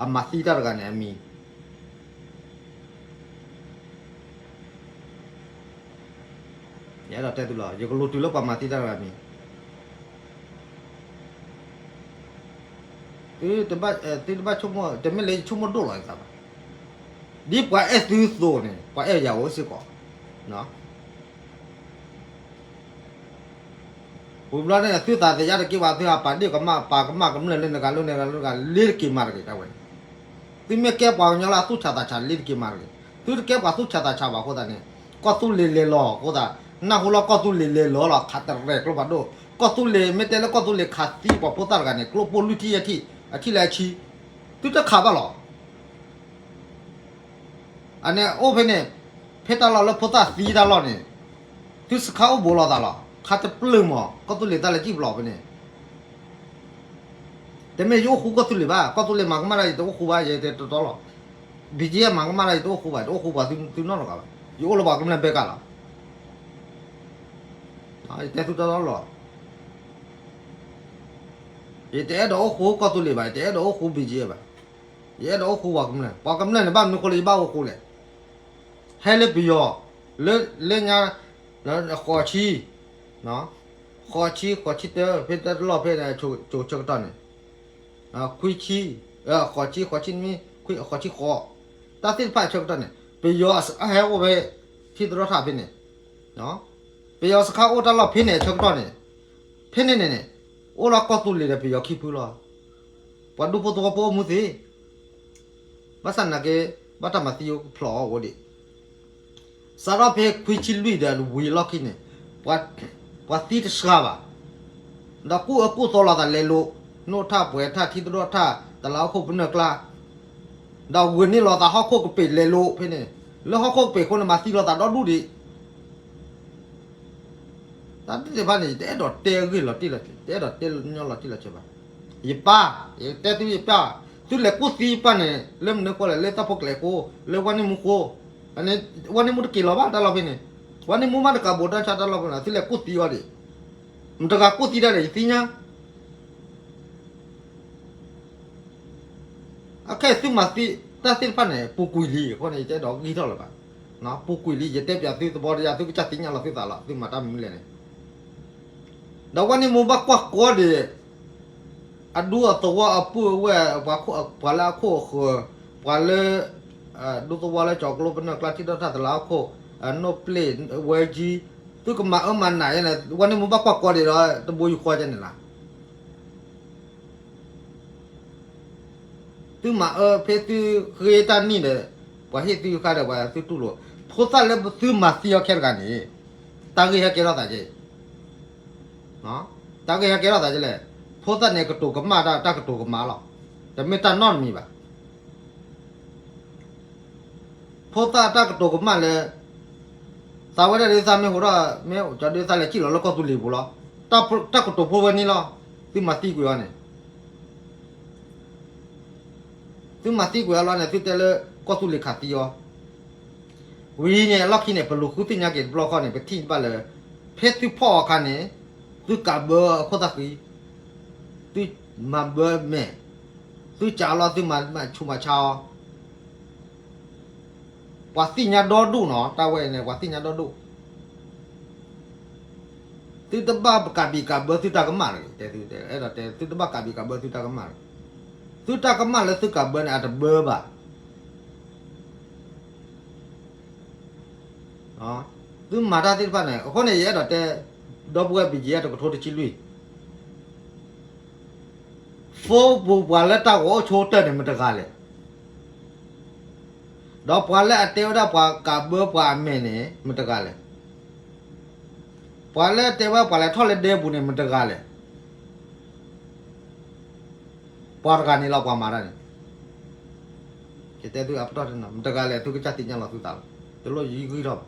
အမၤသံတၢ်တဂၤန့ၣ်အမံၤ ယအဲၣ်ဒိးတဲသုလီၤ, ယကလူၤတုၤလၢပှၤမၤသံတၢ်တဂၤမံၤ. သုတဘၣ်, သုတဘၣ်ဆိကမိၣ်, တမ့ၢ်လၢယဆိကမိၣ်ဒိၣ်လီၤယသးဘၣ်. ဒ်ပှၤအဲၣ်သုသိးန့ၣ် ပှၤအဲၣ်ယၤအိၣ်စ့ၢ်ကီး. ဝံၤဘျီန့ၣ် သုသးသယါတက့ၢ်ဘၣ်, သုဟးပာ်ဒ့ၣ်ကမၣ်, ပာ်ကမၣ်ကမျၢၢ်လၢနဂၤလၢနဂၤလၢနဂၤ လ့ၤတက့ၤမၤတဂ့ၤတၢ်ဝဲန့ၣ်. သုမ့ၢ်ကဲပှၤကညီလၢအသူၣ်ဆးသးဆး လ့ၤတက့ၤမၤတဂ့ၤ. သုတကဲပှၤသူၣ်ဆးသးဆးဘၣ်အဃိသတးန့ၣ်, ကီၢ်သူလ့ၤလဲၤလီၤအဃိသတး, နၢ်ဟူလီၤကီၢ်သူလ့ၤလဲၤလီၤလီၤ ခးတရဲၣ်ကျိဖးဒိၣ်, ကီၢ်သူလ့ၤ မ့ၢ်တဲလၢကီၢ်သူလ့ၤခးသံပှၤဖိသၣ်တဂၤန့ၣ် ကျိပိာ်လွံၢ်ထံၣ်ယဲၢ်ထံၣ်, အထံၣ်လၢအဆံ, သုတခးဘၣ်လီၤ. အန့ၣ်အိၣ်ဖဲန့ၣ်, ဖဲတၢ်လီၢ်လၢဖိသၣ်သံတၢ်လီၢ်န့ၣ်, သုစခါအိၣ်ဘူးလိာ်သးလီၤ, ခးတပျုာ်မး ကီၢ်သူလ့ၤတၢ်လဲၤစံၣ်ပျီဖဲန့ၣ်. တမ့ၢ်ယအိၣ်ဃူကီၢ်သူလ့ၤဘၣ်, ကီၢ်သူလ့ၤမၤကမၣ်တၢ် ယတအိၣ်ဃူဘၣ်, ယတဲတီတီလီၤ. ဘံၣ်ကၠံမၤကမၣ်တၢ် ယတအိၣ်ဃူဘၣ်, ယတအိၣ်ဃူပှၤသုနီတဂၤဘၣ်, ယအိၣ်လၢပှၤကမျၢၢ်ဘဲကလီၤ. ယတဲသုတီတီလီၤ. ယတအဲၣ်ဒိးအိၣ်ဃူကီၢ်သူလ့ၤဘၣ်, ယတအဲၣ်ဒိးအိၣ်ဃူဘံၣ်ကၠံဘၣ်, ယအဲၣ်ဒိးအိၣ်ဃူပှၤကမျၢၢ်, ပှၤကမျၢၢ်န့ၣ် ဘၣ်မနုၤဃိလၢယဘၣ်အိၣ်ဃူလဲၣ်. ဟဲလၢပယီၤ, လၢညါ, ဃိးဆံ, ဃိးဆံ, ဃိးဆံတၢ ဖဲတၢ်လီၢ်ဖဲ ကိၤဆၢကတီၢ်န့ၣ်, ခွံဆံ, ဃိးဆံ, ဃိးဆံနွံ, ဃိးဆံဃိး, တၢ်သ့ၣ်တဖၣ်အဆၢကတီၢ်န့ၣ် ပယီၤအဟဲအိၣ်ဖဲ ထံသရီၣ်ထၣ်ဖဲန့ၣ်, ပယီၤစခါအိၣ်တၢ်လီၢ်ဖဲန့ၣ်အဆၢကတီၢ်န့ၣ်, ဖဲန့ၣ်န့ၣ်န့ၣ်, အိၣ်လၢကီၢ်သူလ့ၤဒီးပယီၤခံဖုလီၤ. ပှၤဒူဖိသဝီဖိအိၣ်မူသ့, ဘၣ်ဆၣ်နာ်က့, ဘၣ်တၢ်မၤသံအိၣ်ဖျိးအီၤအိၣ်ဒံး. စးထီၣ်ဖဲခွံဆံလွံၢ်ဒီးဝံၤအလီၢ်ခံန့ၣ်, ပှၤသံတစှၤဘၣ်, ဒီးကူၣ်အၢကူၣ်သီလိာ်သးလဲၤလိာ်, နိၣ်ထၣ်ပှဲၤထၣ်ထံသရီၣ်ထၣ် တလးဟီၣ်ခိၣ်ပနၢၢ်ကျါ, ဒီးဂုာ်န့ၢ်လိာ်သးဟီၣ်ခိၣ်ကပ့ၤလဲၤလိာ်ဖဲန့ၣ်, လၢဟီၣ်ခိၣ်ကပ့ၤအဃိန့ၣ် မၤသံလိာ်သးဒီဒူၣ်ဒံး. တၢ်သ့ၣ်တဖၣ်န့ၣ် ယတအဲၣ်ဒိးတဲအဂ့ၢ်လီၤတံၢ်လီၤဆဲး, တအဲၣ်ဒိးတဲညီလီၤတံၢ်လီၤဆဲးဘၣ်. ယပၢ်, ယတဲသုယပၢ်, သုလဲၤကူၣ်သံယပၢ်န့ၣ် လၢမနုၤဃိလဲၣ်, လၢတၢ်ဖိကျဲၤအဃိ, လၢဝါန့ၢ်မူဃိ, ဝါန့ၢ်မူတက့ၤလီၤဘၣ်တၢ်လီၢ်ဖဲန့ၣ်, ဝါန့ၢ်မူမ့ၢ်တကးဘိးတၢ်ဆါတၢ်လီၢ်ဖဲန့ၣ် သုလဲၤကူၣ်သံအီၤဒံး. မတၤတဂၤကူၣ်သံတၢ်ဒီး ယသ့ၣ်ညါ. အခဲအံၤသုမၤသံတၢ်သ့ၣ်တဖၣ်န့ၣ် ပူၤကွံာ်လံအဃိန့ၣ် ယတအဲၣ်ဒိးဂံၢ်ထီၣ်လၢၤဘၣ်. ပူၤကွံာ်လံ ယတဲပၠးသုသဘောတရား သုကစၢ်သ့ၣ်ညါလီၤသုသးလီၤ သုမၤတၢ်မနုၤလဲၣ်န့ၣ်. ဒီးဝဲန့ၣ်မိၢ်ဘၣ်ကွၢ်ကီဒံး အဒူအသဝီအပုၢ်အဝဲၢ် ပှၤလၢအခိၣ်အဃၢၤ ပှၤလၢ ဒူသဝီလၢကၠီၤကျိပနၢၢ်ကျါ ထံၣ်ထီၣ်တၢ်သလၢအခိၣ် နိၣ်ပျ့ၣ် ဝဲကၠံ သုကမၤအၢမၤနးယဲန့ၣ် ဝဲန့ၣ်မိၢ်ဘၣ်ကွၢ်ကီဒံးဒီး တဘိယူၢ်ဃီကဲန့ၣ်လီၤ. သုမၤအၢဖဲသုဃ့တၢ်နံၣ်ဒီး ပှၤဟ့ၣ်သုဃါဒီးပှၤသုတူၢ်လိာ် ဖိသၣ်လၢသုမၤသံအီၤခဲတဂၤန့ၣ် တၢ်ဂ့ၢ်ဟဲကဲထီၣ်သးကဲ တၢ်ဂ့ၢ်ဟဲကဲထီၣ်သးကဲလဲၣ်. ဖိသၣ်န့ၣ်ကတိၤကမၣ်တၢ် တၢ်ကတိၤကမၣ်လီၤ. တမ့ၢ်တၢ်နီတမံၤဘၣ်. ဖိသၣ်တၢ်ကတိၤကမၣ်လၢ သးဝဲဒၣ်ဒ်သးမ့ၢ်ဟိးထီၣ် မ့ၢ်ကၠီဒ်သးလဲၤစံၣ်လီၤလၢကီၢ်သူလ့ၤပူၤလီၤ. တၢ်ကတိၤဖိဝဲန့ၣ်လီၤ. သုမၤသံကွံာ်အီၤန့ၣ် သုမၤသံကွံာ်အီၤလီၤန့ၣ် သုတဲလၢကီၢ်သူလ့ၤခးသံအီၤ ဝံၤန့ၣ် အလီၢ်ခံန့ၣ် ပလူၤဃုသ့ၣ်ညါက့ၤတဘျီဃီန့ၣ် ပထံၣ်ဘၣ်လၢ ဖဲသုဖီၣ်အခါန့ၣ် သုကးဘၢအခိၣ်သၣ်ဃံ, သုမၤဘၢမဲာ်, သုကးလီၤ သုမၤဆူးမၤဆါအီၤ, ပှၤသ့ၣ်ညါဒီဒူၣ်နီၤ တၢ်ဝဲန့ၣ် ပှၤသ့ၣ်ညါဒီဒူၣ် သုတဘၣ်ကးဘံးကးဘၢသုတၢ်ကမၣ်တဂ့ၤ, တဲသုတဲ အဲၣ်ဒိးတဲ သုတဘၣ်ကးဘံးကးဘၢသုတၢ်ကမၣ်တဂ့ၤ, သုတၢ်ကမၣ်လၢသုကးဘၢန့ၣ် အတဘၢဘၣ်. သုမၤတၢ်သ့ၣ်တဖၣ်န့ၣ် အဃိန့ၣ် ယအဲၣ်ဒိးတဲ ဒီပုၢ်ဝဲၢ် ဘံၣ်ကၠံ တကထိတဆံလွံၢ် ဖိပူၤပှၤလၢတၢ်ဂီၤအိၣ်ဆိတၢၢ်န့ၣ် မတဂၤလဲၣ်. ဒီးပှၤလၢအတဲဝဲဒၣ်ပှၤကးဘၢပှၤအမဲာ်န့ၣ် မတဂၤလဲၣ်. ပှၤလၢတဲဝဲပှၤလဲၤထီၣ်လၢဒဲပူၤန့ၣ် မတဂၤလဲၣ်. ပှၤတဂၤန့ၣ်လီၤ ပှၤမၤတၢ်န့ၣ် ယတဲသုအပတီၢ်တနီၤ မတဂၤလဲၣ် သုကစၢ်သ့ၣ်ညါလီၤသုသးလီၤ. တလိၣ်ယဂံၢ်ထီၣ်ဘၣ်.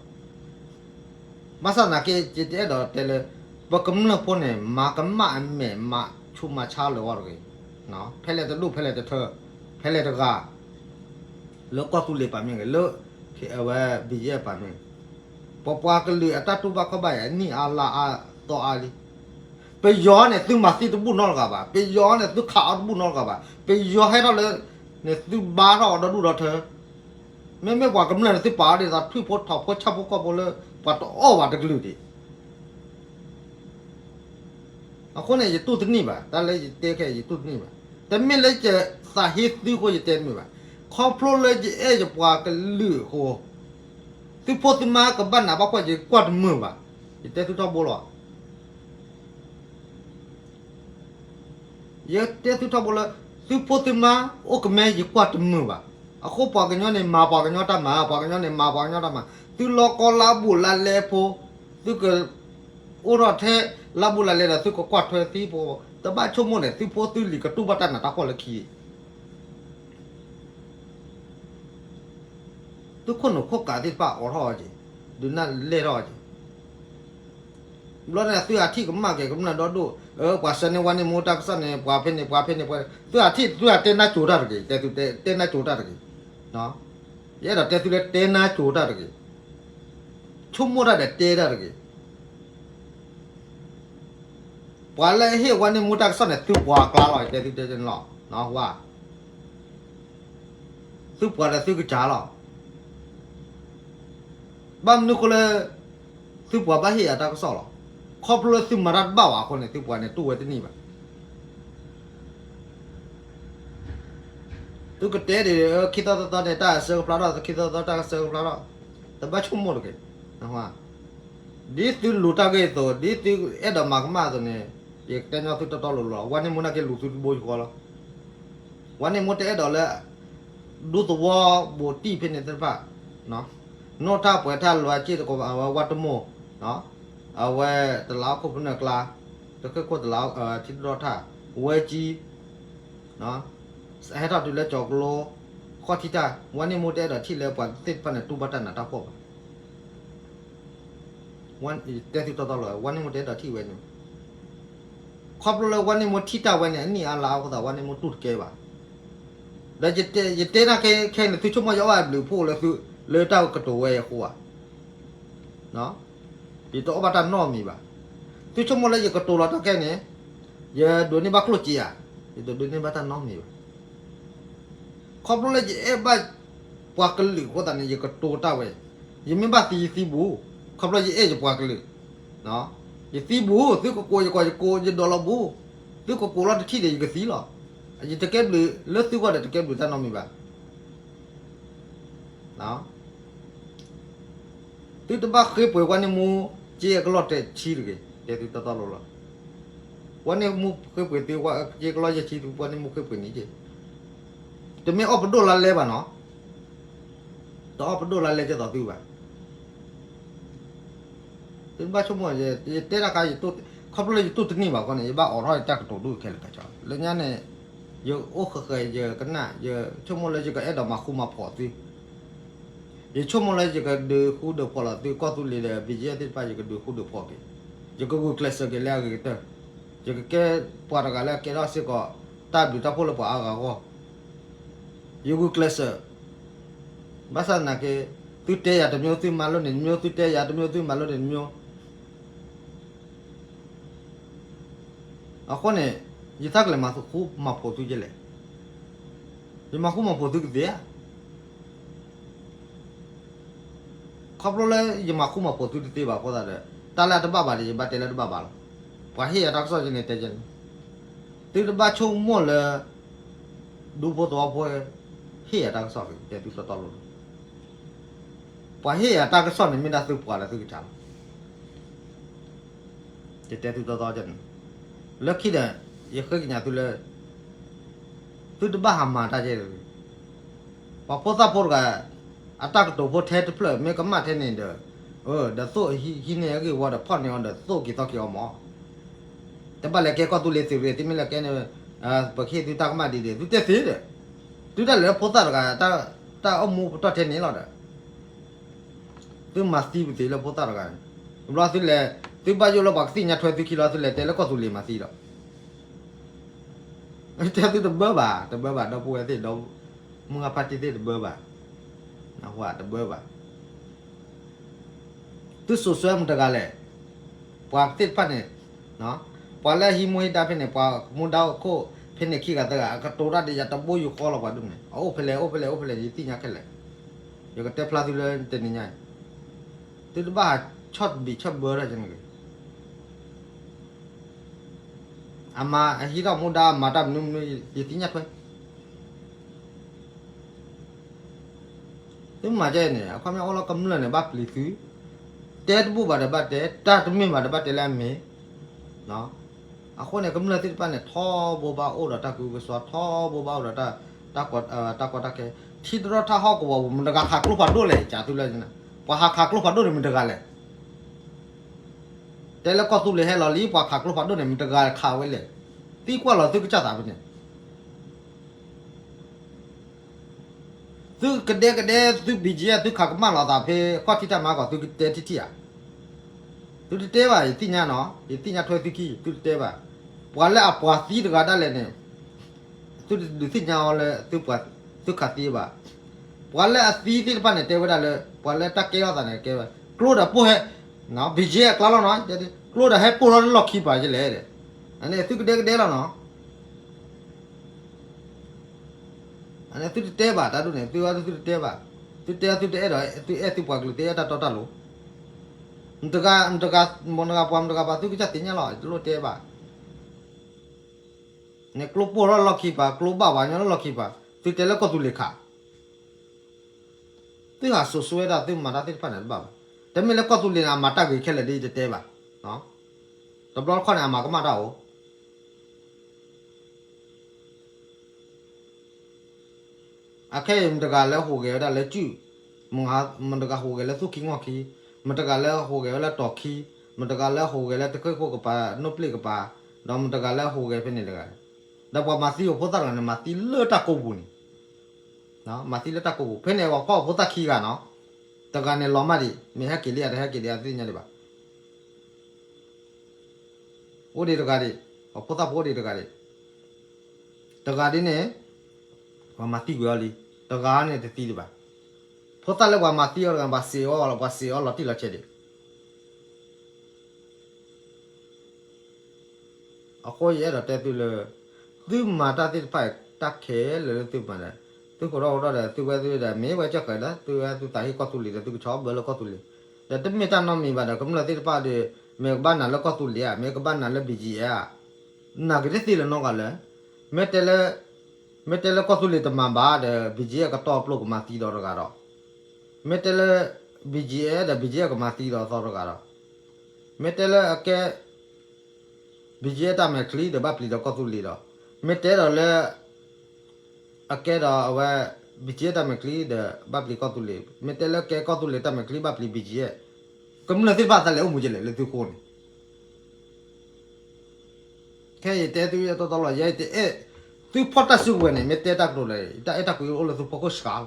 ဘၣ်ဆၣ်သနာ်က့ ယတအဲၣ်ဒိးတဲလၢ ပကမျၢၢ်ဖိန့ၣ် မၤကမၣ်အမဲာ် မၤဆူးမၤဆါလၢၤဝဲတဂ့ၤ. ဖဲလဲၣ်တဒူၣ် ဖဲလဲၣ်တထၢ ဖဲလဲၣ်တဂၤ လၢကီၢ်သူလ့ၤပာ်မ့ၢ်ဂ့ၤ လၢ အဝဲ ဘံၣ်ယဲၢ် ပာ်မ့ၢ်ဂ့ၤ ပပှၤကလုာ်အတၢ်တူၢ်ဘၣ်ခီၣ်ဘၣ်အံၤ အနံၣ်အါလါအါသီအါလံ. ပယီၤန့ၣ် သုမၤသံတဘူၣ်နီတဂၤဘၣ်, ပယီၤန့ၣ် သုခးအီၤတဘူၣ်နီတဂၤဘၣ်, ပယီၤဟဲထီၣ်လၢ န့ၣ် သုဘါထီၣ်အီၤဒီဒူၣ်ဒီထၢ. မ့မ့ၢ်ပှၤကမျၢၢ်န့ၣ် သုပာ်အီၤဒ်သိးထွံၣ်ဖိထိးဖိဆၣ်ဖိကီၢ်ဖိလၢ ပှၤတအီၣ်ဘၣ်တကလုာ်ဒံး. အဃိန့ၣ် ယတူၢ်တန့ၢ်ဘၣ်, တၢ်လၢယတဲခဲအံၤ ယတူၢ်တန့ၢ်ဘၣ်. တမ့ၢ်လၢယသးဟ့သုအဃိ ယတဲတမ့ၢ်ဘၣ်. ခီဖျိလၢယအဲၣ်ယပှၤကလုာ်အဃိ, သုဖိသုမါကဘၣ်နးဘၣ်ဖှီၣ် ယကွၢ်တမုာ်ဘၣ်. ယတဲသုထီဘိလီၤ. ယတဲသုထီဘိလၢ သုဖိသုမါ အိၣ်ကမဲ ယကွၢ်တမုာ်ဘၣ်. အဃိပှၤကညီန့ၣ် မၤပှၤကညီတၢ်မၤ, ပှၤကညီန့ၣ် မၤပှၤကညီတၢ်မၤ, သုလီၤကီလါဘူးလါလဲဖိ, သုက အိၣ်ထီၣ်ထဲလါဘူးလါလဲဒီး သုကကွၢ်ထွဲသံဖိ, တဘၣ်ဆိကမိၣ်န့ၣ် သုဖိသုလံၤကတူၢ်ဘၣ်တၢ်နးတၢ်ဖှီၣ်လၢခံ သုခိၣ်နူာ်ခိၣ်ကးသ့ၣ်တဖၣ်အိးထီၣ်အီၤက့ၤ, ဒုးနၢ်လဲၢ်ထီၣ်အီၤက့ၤ. ဘျီန့ၣ် သုဟးထံၣ်ကမၣ်က့ၤ ကမျၢၢ်ဒီဒူၣ်, ပှၤဆှၢန့ၢ်ဝါန့ၢ်မိၢ်တၢ်ကစီၣ်န့ၣ် ပှၤဖဲန့ၣ် ပှၤဖဲန့ၣ် ပှၤ, သုဟးထံၣ် သုဟးတဲနါစိၤတၢ်တဂ့ၤ, တဲသုတဲနါစိၤတၢ်တဂ့ၤ. ယအဲၣ်ဒိးတဲသုလၢတဲနါစိၤတၢ်တဂ့ၤ. ဆိကမိၣ်တၢ်ဒီးတဲတၢ်တဂ့ၤ. ပှၤလၢအဟ့ၣ်ဝါန့ၢ်မိၢ်တၢ်ကစီၣ်န့ၣ် သုပှၤအကျါလီၤ, ယတဲသုတဲန့ၣ်လီၤ. သုပှၤဒီးသုကစၢ်လီၤ. ဘၣ်မနုၤအဃိလၢ သုပှၤဘၣ်ဟ့ၣ်ယၤတၢ်ကစီၣ်လီၤ. ခီဖျိလၢသုမၤတၢ်တဘၣ်ဘၣ်အဃိန့ၣ် သုပှၤန့ၣ်တူၢ်ဝဲတန့ၢ်ဘၣ်. သုကတဲဒ် ခံသီသီသီန့ၣ် တၢ်ဆၢကဖျါထီၣ်, ခံသီသီတၢ်ဆၢကဖျါထီၣ်, တဘၣ်ဆိကမိၣ်တဂ့ၤ. ဒ်သုလူၤတၢ်ဂ့ၢ်အသိး, ဒ်သုအဲၣ်ဒိးမၤကမၣ်အသိးန့ၣ်, ယကတဲညီသုတီတီလိၤလိၤလီၤ. ဝါန့ၢ်မိၢ်နာ်က့လူၤသုတဘိယူၢ်ဃီလီၤ. ဝါန့ၢ်မိၢ်တအဲၣ်ဒိးလၢ ဒူသဝီဘူးတံၢ်ဖဲန့ၣ်သ့ၣ်တဖၣ်, နီၢ်ထၢ်ပှဲၤထၢ်လွဲက့ၢ်တကိးဘၣ်, အဝဲဝါတမိၢ်, အဝဲတလးဟီၣ်ခိၣ်ဖနၢၣ်ကျါ, တခ့ၣ်ခိၣ်တလး, ထံတရီၣ်ထၣ်, ဝဲကၠံ ဟဲထီၣ်တုၤလၢကၠီၤကျိ, ဃီထံတၢ်, ဝါန့ၢ်မိၢ်တအဲၣ်ဒိးထံၣ်လၢပှၤသ့ၣ်တဖၣ်န့ၣ် တူၢ်ဘၣ်တၢ်နးတၢ်ဖှီၣ်ဘၣ်. တဲသုတီတီလီၤ, ဝါန့ၢ်မိၢ်တအဲၣ်ဒိးထံၣ်ဝဲန့ၣ်, ခီဖျိလၢဝါန့ၢ်မိၢ်ထံၣ်တၢ်ဝဲန့ၣ် အနံၣ်အါလါအါအဃိသတး ဝါန့ၢ်မိၢ်တူၢ်တကဲဘၣ်. ဒီးယတဲ, ယတဲနၢ်က့ခဲအံၤန့ၣ် သုဆိကမိၣ်ယအီၣ်အဘျုးအဖှိၣ်လၢသု, လၢတၢ်ကတိၤဝဲအံၤအဃိဧါ. ယတအီၣ်ဘၣ်တၢ်နီတမံၤဘၣ်. သုဆိကမိၣ်လၢယကတိၤလီၤတၢ်ခဲအံၤန့ၣ်, ယဒိးန့ၢ်ဘၣ်ကျိၣ်စ့ဧါ, ယတဒိးန့ၢ်ဘၣ်တၢ်နီတမံၤဘၣ်. ခီဖျိလၢယအဲၣ်ဘၣ်ပှၤကလုာ်အဃိသတးန့ၣ် ယကတိၤတၢ်ဝဲ, ယမ့ၢ်ဘၣ်သံယသံဘူး, ခီဖျိယအဲၣ်ယပှၤကလုာ်, ယသံဘူး, သုကကိးယကိး ယကိးယဒိးလီၤဘူး, သုကကိးလီၤတထံၣ်ဒီးယကသံလီၤ. ယတကဲဘျုးလၢသုဂီၢ်ဒီးတကဲဘျုးတၢ်နီတမံၤဘၣ်. သုတဘၣ်ဃ့ပှ့ၤပှၤန့ၢ်မူ က့အကလီၢ်တဆံတဂ့ၤ, တဲသုတီတီလိၤလီၤ. ပှၤန့ၢ်မူဃ့ပှ့ၤသု က့ကလီၢ်ယဲၢ်ဆံသု ပှၤန့ၢ်မူဃ့ပှ့ၤန့ၣ်က့, တမ့ၢ်အီၣ်ပဒိၣ်လါလဲဘၣ်နီၤ, တအီၣ်ပဒိၣ်လါလဲကဲသိးသုဘၣ်. သုတဘၣ်ဆိကမိၣ်, ယတဲတၢ်ခါ, ခီဖျိလၢယတူၢ်တန့ၢ်ဘၣ်အဃိန့ၣ် ယဘၣ်အိးထီၣ်ယတၢ်ကတိၤဒိၣ်ခဲလၢာ်ခဲဆ့လၢညါန့ၣ်, ယအိၣ်ဃဲးဃဲး ယကနၣ်, ယဆိကမိၣ်လၢယကအဲၣ်ဒိးမၤဃူမၤဖိးသု ယဆိကမိၣ်လၢယကဒုးဃူဒုးဖိးလီၤသု ကီၢ်သူလ့ၤဒီး ဘံၣ်ကၠံၣ်သ့ၣ်တဖၣ် ယကဒုးဃူဒုးဖိးက့ၤ, ယကဂုာ်ကျဲးစၢးက့ၤလၢအဂ့ၤကတၢၢ်, ယကကဲပှၤတဂၤလၢအကဲထီၣ်စ့ၢ်ကီး တၢ်ဘျုးတၢ်ဖှိၣ်လၢပှၤအါဂၤအဂီၢ်, ယဂုာ်ကျဲးစၢး, ဘၣ်ဆၣ်သနာ်က့ သုတဲယၤတမျိုး သုမၤလိန့ၣ်တမျိုး, သုတဲယၤတမျိုး သုမၤလိန့ၣ်တမျိုး အဃိန့ၣ် ယတၢ်ကလဲၤမၤဃူမၤဖိးသုဒ်လဲၣ်, ယမၤဃူမၤဖိးသုကသ့ဧါ. ခီဖျိလၢယမၤဃူမၤဖိးသုတသ့ဘၣ်အဃိသတးဒီး တၢ်လၢအတဘၣ်ဘၣ်ဒီး ယဘၣ်တဲလၢတဘၣ်ဘၣ်လီၤ. ပှၤဟ့ၣ်ယၤတၢ်ကစီၣ်ကန့ၣ်တဲကန့ၣ်, သုတဘၣ်ဆိကမိၣ်လၢ ဒူဖိသဝီဖိ ဟ့ၣ်ယၤတၢ်ကစီၣ် တဲသုတီတီလိၤလီၤ. ပှၤဟ့ၣ်ယၤတၢ်ကစီၣ်န့ၣ် မ့ၢ်ဒၣ်သုပှၤလၢသုကစၢ်လီၤ. ယတဲသုတီတီန့ၣ်, လၢခံဒီး ယဃ့ကညးသုလၢ သုတဘၣ်ဟးမၤတၢ်ကဲတဂ့ၤ. ပှၤဖိသၣ်ဖိတဂၤ အတၢ်ကတိၤဖိထဲတဖျၢၣ် မ့ၢ်ကမၣ်ထဲန့ၣ်ဒီး, ဒီးသိၣ်ဟံးန့ၢ်အဂ့ၢ်ဝီဒီး ဖီၣ်န့ၢ်အီၤဒီး သိၣ်က့ၤသီက့ၤအီၤမး. တဘၣ်လဲၤကဲကီၢ်သူလ့ၤသုးရ့ၣ် သုမ့ၢ်လဲၤကဲန့ၣ်, ပကဟ့ၣ်သုတၢ်ကမၣ်ဒ်န့ၣ် သုတဲသ့ဒီး, သုတၢ်လဲၤလၢဖိသၣ်တဂၤ တၢ်အိၣ်မူပတီၢ်ထဲန့ၣ်လီၤဒီး သုမၤသံပသ့လၢဖိသၣ်တဂၤန့ၣ်, တဘျီသုလဲၤ, သုဘၣ်ယိၣ်လၢပှၤကသ့ၣ်ညါထွဲသုခံလီၤ သုလဲၤတဲလၢကီၢ်သူလ့ၤမၤသံဒီး, တဲသုတဘၢဘၣ်, တဘၢဘၣ် ဒီပုၢ်ဝဲၢ်သ့ၣ်ဒီး, မုၢ်ဂၤဖါတံၢ်သ့ၣ်တဘၢဘၣ်, တဘၢဘၣ်. သုစိာ်စွဲမတၤတဂၤလဲၣ်, ပှၤသ့ၣ်တဖၣ်န့ၣ်, ပှၤလၢအဟံးမူဟံးဒါဖဲန့ၣ် ပှၤမူဒါအိၣ်ခိၣ်ဖဲန့ၣ်ခံဂၤသၢဂၤ အကတိၤတၢ်ဒီးယၤ တဘိယူၢ်ဃီလီၤပှၤဒ်န့ၣ် အအိၣ်ဖဲလဲၣ် အိၣ်ဖဲလဲၣ် အိၣ်ဖဲလဲၣ် ယသ့ၣ်ညါခဲလၢာ်, ယကတဲဖျါသုလၢတနံၤညါအံၤ, သုတဘၣ်ဟးဆီၣ်တဘံးဆီၣ်တဘၢတၢ်ကန့ၣ်ဂ့ၤ အမၤအဟံးထီၣ်မူဒါ အမၤတၢ်မနုၤမနုၤ ယသ့ၣ်ညါထွဲ. သုမၤကဲန့ၣ် အခီပညီအိၣ်လၢကမျၢၢ်န့ၣ် ဘၣ်ပျံၤသု, တဲတဘူၣ်ဘၣ်ဒီးဘၣ်တဲ, တၢ်တမ့ၢ်ဘၣ်ဒီးဘၣ်တဲလၢအမ့ၢ်. အဃိန့ၣ် ကမျၢၢ်သ့ၣ်တဖၣ်န့ၣ် ထီဘိဘၣ်အိၣ်ဒီးတၢ်ကဝံကစွါ, ထီဘိဘၣ်အိၣ်ဒီးတၢ်, တၢ်ကီတၢ်ခဲ, ထံတရီထၢ်ဟီၣ်ကဝီၤပူၤ မတၤတဂၤခးကျိဖးဒိၣ်လဲၣ် ကးသုလၢ, ပှၤဟးခးကျိဖးဒိၣ်န့ၣ်မတၤတဂၤလဲၣ်. တဲလၢကီၢ်သူလ့ၤဟဲလီၤလံ ပှၤခးကျိဖးဒိၣ်န့ၣ် မတၤတဂၤခးဝဲလဲၣ်. သံကွၢ်လီၤသုကစၢ်သးဖဲန့ၣ် သုကဒဲကဒဲ သု ဘီကၠံ သုခးကမၣ်လီၤသးဖဲ ခီၣ်ထံးတၢ်မၤကီး သုကတဲထံထံဧါ. သုတတဲဘၣ် ယသ့ၣ်ညါနီၤ, ယသ့ၣ်ညါထွဲသုခံ သုတတဲဘၣ်. ပှၤလၢအပှၤသံတဂၤဒၣ်လဲာ်န့ၣ် သုတဒုးသ့ၣ်ညါအီၤလၢ သုခးသံဘၣ်. ပှၤလၢအသံသ့ၣ်တဖၣ်န့ၣ် တဲဝဲဒၣ်လၢ ပှၤလၢတၢ်ကဲထီၣ်သးန့ၣ် ကဲဝဲ ကျိဒီးပိၢ်ဟဲ, ဘီကၠံအကျါလီၤနီၤ, ကျိဒီးဟဲပိၢ်ထီၣ်လၢလီၢ်ခံပၤယလဲၣ်. အန့ၣ်သုကဒဲကဒဲလီၤနီၤ. အန့ၣ်သုတတဲဘၣ် တၢ်ဒ်န့ၣ် သုသုတတဲဘၣ်. သုတဲသုတအဲၣ်ဒိး သုအဲၣ်သုပှၤကလုာ် သုအဲၣ်တၢ်တီတၢ်လိၤ. မတဂၤ မတဂၤ မတဂၤပှၤမတဂၤပှၤ သုကစၢ်သ့ၣ်ညါလီၤ တလိၣ်တဲဘၣ်. န့ၣ်ကျိပိၢ်ထီၣ်လၢလီၢ်ခံပၤ ကျိဘၣ်ပှၤညီလၢလီၢ်ခံပၤ သုတဲလၢကီၢ်သူလ့ၤခး သုဟးစိာ်စွဲတၢ် သုမၤတၢ်သ့ၣ်တဖၣ်န့ၣ်တဘၣ်ဘၣ်. တမ့ၢ်လၢကီၢ်သူလ့ၤန့ၣ် အမၤတၢ်ဂ့ၤခဲလၢာ်ဒ်ယတတဲဘၣ်. တဘျီတခီၣ်န့ၣ် အမၤကမၣ်တၢ်အိၣ် အခဲအံၤ မတဂၤလၢဟူးဂဲၤဝဲဒၣ်လၢစုၣ်, မတဂၤဟူးဂဲၤလၢသူၣ်ခံငီၢ်ခံ, မတဂၤလၢဟူးဂဲၤဝဲလၢတီၤခံ, မတဂၤလၢဟူးဂဲၤလၢတခ့ၣ်ခိၣ်ကပၤ နိၣ်ပျ့ၣ်ကပၤ, ဒီးမတဂၤလၢဟူးဂဲၤဖဲန့ၣ်တဂၤ, ဒီးပှၤမၤသံအီၤဖိသၣ်တဂၤန့ၣ် မၤသံလၢတၢ်ကိးပူၤန့ၣ်, မၤသံလၢတၢ်ကိးပူၤ ဖဲန့ၣ် ပှၤဖီၣ်အီၤဖိသၣ်ခံဂၤနီၤ, တဂၤန့ၣ်လီၤမၢ်ဒံး မ့ၢ်ဟဲက့ၤလံ အတဟဲက့ၤလံ အတသ့ၣ်ညါဒံးဘၣ် အိၣ်ဒံးတဂၤဒံး, ပှၤဖိသၣ်ဖိအိၣ်ဒံးတဂၤဒံး, တဂၤဒ်န့ၣ် ပှၤမၤသံကွံာ်အီၤလံ, တဂၤန့ၣ်တသံဒံးဘၣ်. ဖိသၣ်လၢပှၤမၤသံအီၤတဂၤ ပှၤစံးအီၤ ပှၤစံးအီၤလီၤတံၢ်လီၤဆဲးဒံး. အဃိယအဲၣ်ဒိးတဲသုလၢ သုမၤတၢ်သ့ၣ်တဖၣ်အံၤ တၢ်ခဲလၢာ်လၢသုမၤဒီး သု သုးဃိးထီၣ်ဃိးထီၣ်ဒီး သုဝဲသုဒီး မ့ၢ်ဝဲကၢ်ဃဲၤဒီး သုဝဲသုသးဟ့ၣ်ကီၢ်သူလ့ၤဒီး သုကဆီဘၢလၢကီၢ်သူလ့ၤ, ဒီးတမ့ၢ်တၢ်နီတမံၤဘၣ်ဒီး ကမျၢၢ်သ့ၣ်တဖၣ်ဒီး မ့ၢ်ကဘၣ်နၤလၢကီၢ်သူလ့ၤဧါ, မ့ၢ်ကဘၣ်နၤလၢ BGF ဧါ, နာ်က့ၤတသ့လၢၤနီတဂၤလၢၤ, မ့ၢ်တဲလၢ မ့ၢ်တဲလၢကီၢ်သူလ့ၤတမၤဘၣ်ဒီး BGF ကတီၢ်ပျိာ်ကမၤသံဒီးတဂၤဒီး, မ့ၢ်တဲလၢ BGF ဒီး BGF ကမၤသံဒီးသီတဂၤဒီး, မ့ၢ်တဲလၢအကဲ BGF တၢ်မဲာ်ချံဒီးဘၣ်ပျံၤဒီးကီၢ်သူလ့ၤဒီး, မ့ၢ်တဲဒီးလၢ အကဲဒီးအဝဲ BGF တၢ်မဲာ်ချံဒီးဘၣ်ပျံၤကီၢ်သူလ့ၤ, မ့ၢ်တဲလၢကဲကီၢ်သူလ့ၤတၢ်မဲာ်ချံဘၣ်ပျံၤ BGF, ကမျၢၢ်သ့ၣ်တဖၣ်သးလဲၤအိၣ်မူကလဲာ်လၢသုဃိန့ၣ် ခဲအံၤတဲသုတီတီလီၤ, ယဲအံၤတအဲၣ်, သုဖီၣ်တၢ်စုကဝဲၤန့ၣ် မ့ၢ်တဲတၢ်ကတိၤလဲၣ်, တၢ်အဲၣ်တၢ်ကွံအိၣ်လၢသုဖီခိၣ်စှၤလီၤ.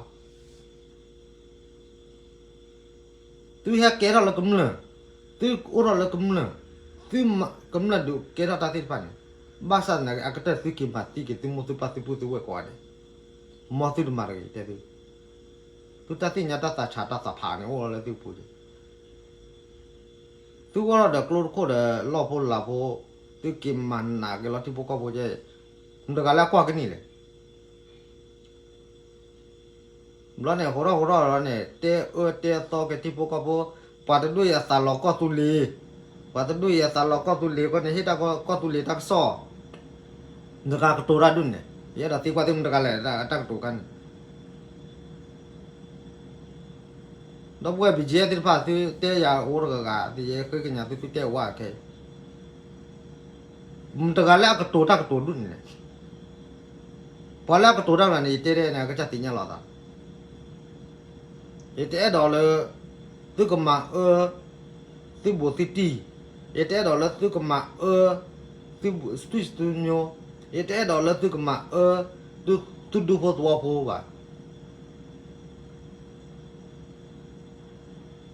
သုဟဲကဲထီၣ်လၢကမျၢၢ်, သုအိၣ်ထီၣ်လၢကမျၢၢ်, သုကမျၢၢ်ဒုးကဲထီၣ်တၢ်သ့ၣ်တဖၣ်န့ၣ်, ဘၣ်ဆၣ်သနာ်က့ အကတၢၢ်သုက့ၤမၤသံက့ၤသုမိၢ်သုပၢ်သုပုၢ်သုဝဲၢ်ကိးဂၤဒဲး, မ်သုတမၤတဂ့ၤ တဲသု, သုတၢ်သ့ၣ်ညါတၢ်သးဆးတၢ်သးဖးန့ၣ် အိၣ်လီၤလၢသုပူၤက့ၤ သုအိၣ်ထီၣ်ဒီးကျိတခိၣ်ဒီးလီၢ်ဖိလၢ်ဖိ, သုက့ၤမၤနးက့ၤလီၤထံဖိကီၢ်ဖိကဲ, မတၤတဂၤလၢအကွၢ်ကနံၣ်လဲၣ်. ဘျီန့ၣ် ဟိးထီၣ်ဟိးထီၣ်လီၤန့ၣ် တဲအၢတဲသီက့ၤထံဖိကီၢ်ဖိ, ပှၤတဒူၣ်အံၤအသးလီၤကီၢ်သူလ့ၤ, ပှၤတဒူၣ်အံၤအသးလီၤကီၢ်သူလ့ၤဃိန့ၣ် ဟ့ၣ်တၢ်ကီၢ်သူလ့ၤတၢ်ကစီၣ်, မတၤတဂၤကတိၤတၢ်ဒ်န့ၣ်, ယအဲၣ်ဒိးသံကွၢ်သု မတၤတဂၤလဲၣ်တၢ်ကတိၤခါန့ၣ် ဒီပုၢ်ဝဲၢ် BGF သ့ၣ်တဖၣ် သုတဲယၤအိၣ်တဂၤဂၤ ယဃ့ကညးသု သုတဲဝဲခဲအံၤ, မတၤတဂၤလၢအကတိၤတၢ်ကတိၤဒ်န့ၣ်လဲၣ်. ပှၤလၢအကတိၤတၢ်တဂၤန့ၣ် ယတဲဒ်န့ၣ် အကစၢ်သ့ၣ်ညါလီၤသး, ယတအဲၣ်ဒိးလၢ သုကမၤအၢ သုဘူးသုတံၢ်, ယတအဲၣ်ဒိးလၢသုကမၤအၢ သုဘူးသုတံၢ်သုညိ, ယတအဲၣ်ဒိးလၢသုကမၤအၢ သုဒူဖိသဝီဖိဘၣ်.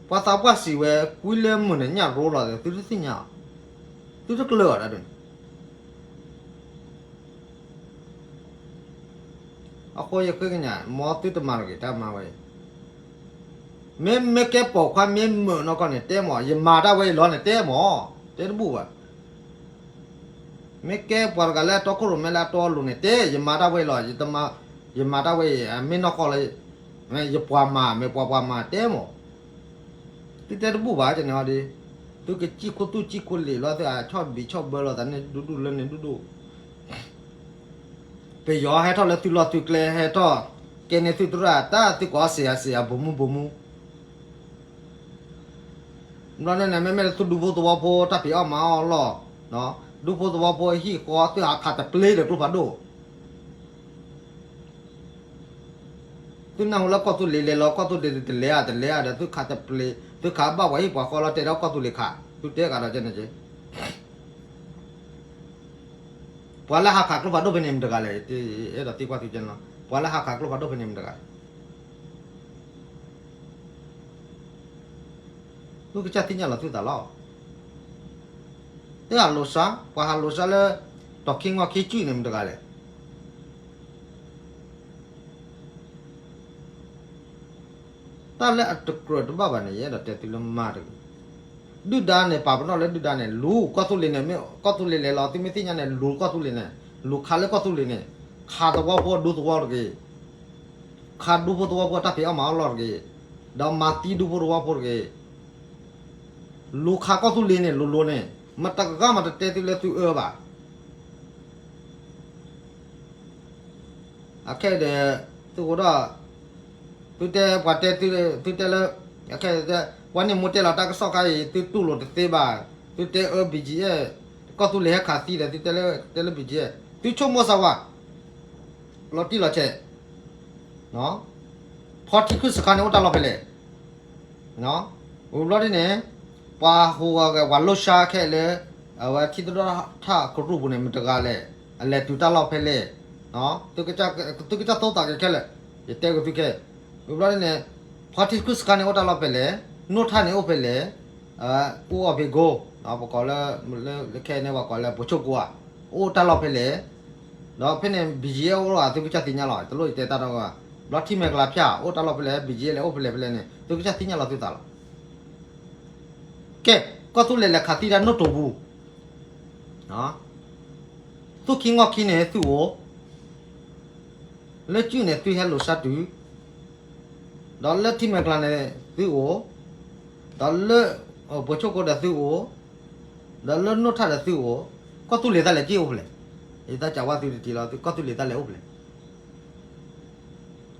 ပှၤသးပှၢ်စံးဝဲ ကွံလၢမုၢ်န့ၣ် ညၣ်ရိလီၤ, သုတသ့ၣ်ညါအီၤ, သုတကျၢၤအီၤဒ်န့ၣ်. အဃိယဃ့ကညး မ်သုတမၤတဂ့ၤ တၢ်မၤဝဲအံၤ, မ့မ့ၢ်ကဲပိာ်ခွါ မ့ၢ်မုာ်နီၢ်ကီၢ်န့ၣ် တဲမး, ယမၤတၢ်ဝဲအံၤလီၤန့ၣ် တဲမး, တဲတဘူၣ်ဘၣ်. မ့ၢ်ကဲပှၤတဂၤလၢအတီခိၣ်ရိၣ်မဲလၢအတီအလိၤန့ၣ် တဲ, ယမၤတၢ်ဝဲအံၤလီၤ, ယမၤတၢ်ဝဲအံၤ မ့ၢ်နီၢ်ကီၢ်လၢ ယပှၤမၤ မ့ၢ်ပှၤပှၤမၤ တဲမး. သုတဲတဘူၣ်ဘၣ် ကန့ၣ်အီၤဒီး, သုကစံၣ်ခိၣ်သူၣ်စံၣ်ခိၣ်လံာ်လီၤ, သုအဆီၣ်ဘံးဆီၣ်ဘၢလိာ်သးန့ၣ်ဒူဒူလၢန့ၣ်ဒူဒူ, ပယီၤဟဲထီၣ်လၢသုလီၢ်သုကျဲ ဟဲထီၣ်ကဲန့ၢ်သုသရၣ် တၢ်သုကိးစ့ၢ်ဧါစ့ၢ်ဧါ ဘိးမူဘိးမူ ဘျီန့ၣ်န့ၣ် မ့မ့ၢ်သုဒူဖိသဝီဖိ တၢ်ဖံးအီၣ်မၤအီၣ်အလီၢ်, ဒူဖိသဝီဖိဟံၣ်ဃီ သုဟးခးတပျ့ဒီးကျိဖးဒိၣ်, သုနၢ်ဟူလၢကီၢ်သူလ့ၤလဲၤလီၤ ကီၢ်သူလ့ၤတလဲၤဧါတလဲၤဧါဒီး သုခးတပျ့, သုခးဘၣ်ပှၤဟံၣ်ပှၤဃီလီၤ တဲဒီးကီၢ်သူလ့ၤခး, သုတဲဂၤဒီးကဲန့ၣ်က့ ပှၤလၢဟးခးကျိဖးဒိၣ်ဖဲန့ၣ်မတၤတဂၤလဲၣ်, အဲၣ်ဒိးသံကွၢ်သုကဲန့ၣ်လီၤ, ပှၤလၢဟးခးကျိဖးဒိၣ်ဖဲန့ၣ်မတၤတဂၤလဲၣ်. သုကစၢ်သ့ၣ်ညါလီၤသုသးလီၤ. တၢ်ဟးလိၤစါ, ပှၤဟးလိၤစါလၢ တီၤခံငီၢ်ခံစုၣ်န့ၣ်မတၤတဂၤလဲၣ်. တၢ်လၢအတကြၢးတဘၣ်ဘၣ်န့ၣ် ယအဲၣ်ဒိးတဲသုလၢမါတဂ့ၤ. ဒုၣ်ဒါန့ၣ် ပာ်ပနီၣ်လၢဒုၣ်ဒါန့ၣ် လူၤကီၢ်သူလ့ၤန့ၣ် မ့ၢ်ကီၢ်သူလ့ၤလဲၤလီၤ သုမ့ၢ်သ့ၣ်ညါန့ၣ် လူၤကီၢ်သူလ့ၤန့ၣ် လူၤခးလၢကီၢ်သူလ့ၤန့ၣ် ခးသဝီဖိဒူသဝီတဂ့ၤ, ခးဒူဖိသဝီဖိတၢ်ဖံးအီၣ်မၤအီၣ်လီၢ်တဂ့ၤ, ဒီးမၤသံဒူဖိသဝီဖိတဂ့ၤ. လူၤခးကီၢ်သူလ့ၤန့ၣ် လိၤလိၤန့ၣ် မတဂၤမးတတဲသုလၢသုအၢဘၣ်. အခဲအံၤဒီး သုကဒီး သုတဲပှၤတဲသု သုတဲလၢ အခဲအံၤ ပှၤန့ၣ်မိၢ်တဲလီၤတၢ်ကစီၣ်ခါအံၤ သုတူၢ်လိာ်တသ့ဘၣ်. သုတဲအၢ BGF ကီၢ်သူလ့ၤဟဲခးသံဒီး သုတဲလၢ တဲလၢ BGF သုဆိကမိၣ်စၢ်ဝဲ လီၤတံၢ်လီၤဆဲး ဖီထံခုစခါန့ၣ်အိၣ်တၢ်လီၢ်ဖဲလဲၣ်. ဝံၤဘျီဒ်န့ၣ် ပှၤဟူးဂဲၤပှၤလိၣ်ဆါခဲလၢာ် အဝဲထံသဒီၣ်ထၣ်ကရူၢ်ပူၤန့ၣ် မတဂၤလဲၣ်, အလဲၤတုၤတၢ်လီၢ်ဖဲလဲၣ်. သုကစၢ်သိသးက့ၤခဲလၢာ်, ယတဲက့ၤသုခဲ, ဝံၤဘျီဒ်န့ၣ် ဖီထံခုစခါန့ၣ်အိၣ်တၢ်လီၢ်ဖဲလဲၣ်, နိၣ်ထၣ်န့ၣ်အိၣ်ဖဲလဲၣ်, အူအီၣ်ဖ့ကိ, ပကိးလၢ ခဲအံၤန့ၣ် ပှၤကိးလၢပိာ်ဆိၣ်ကိဧါ, အိၣ်တၢ်လီၢ်ဖဲလဲၣ်. ဒီးဖဲန့ၣ် BGF အိၣ်လီၤ သုကစၢ်သ့ၣ်ညါလီၤ, တလိၣ်ယတဲတၢ်ဒီး, ဘျီထံမဲာ်ကလၤဖၠၣ် အိၣ်တၢ်လီၢ်ဖဲလဲၣ်, BGF လဲၤအိၣ်ဖဲလဲၣ်ဖဲလဲၣ်န့ၣ် သုကစၢ်သ့ၣ်ညါလီၤသုသးလီၤ. ကဲ, ကီၢ်သူလ့ၤလဲၤခးသံတၢ်နိၣ်တိာ်ပူၤ, သူၣ်ခံငီၢ်ခံန့ၣ်သုအိၣ်, လၢကုၢ်န့ၣ်သုဟဲလိာ်စၢ်တုၤ, ဒီးလၢထံမဲာ်ကျါန့ၣ်သုအိၣ်, ဒီးလၢ ပှဲၤဆိကိးဒီးသုအိၣ်, ဒီးလၢနိၣ်ထၣ်ဒီးသုအိၣ်, ကီၢ်သူလ့ၤတၢ်လဲၤက့အိၣ်ဖဲလဲၣ်. ယတၢ်ကးဝါသုတထံၣ်လီၤ, ကီၢ်သူလ့ၤတၢ်လဲၤအိၣ်ဖဲလဲၣ်.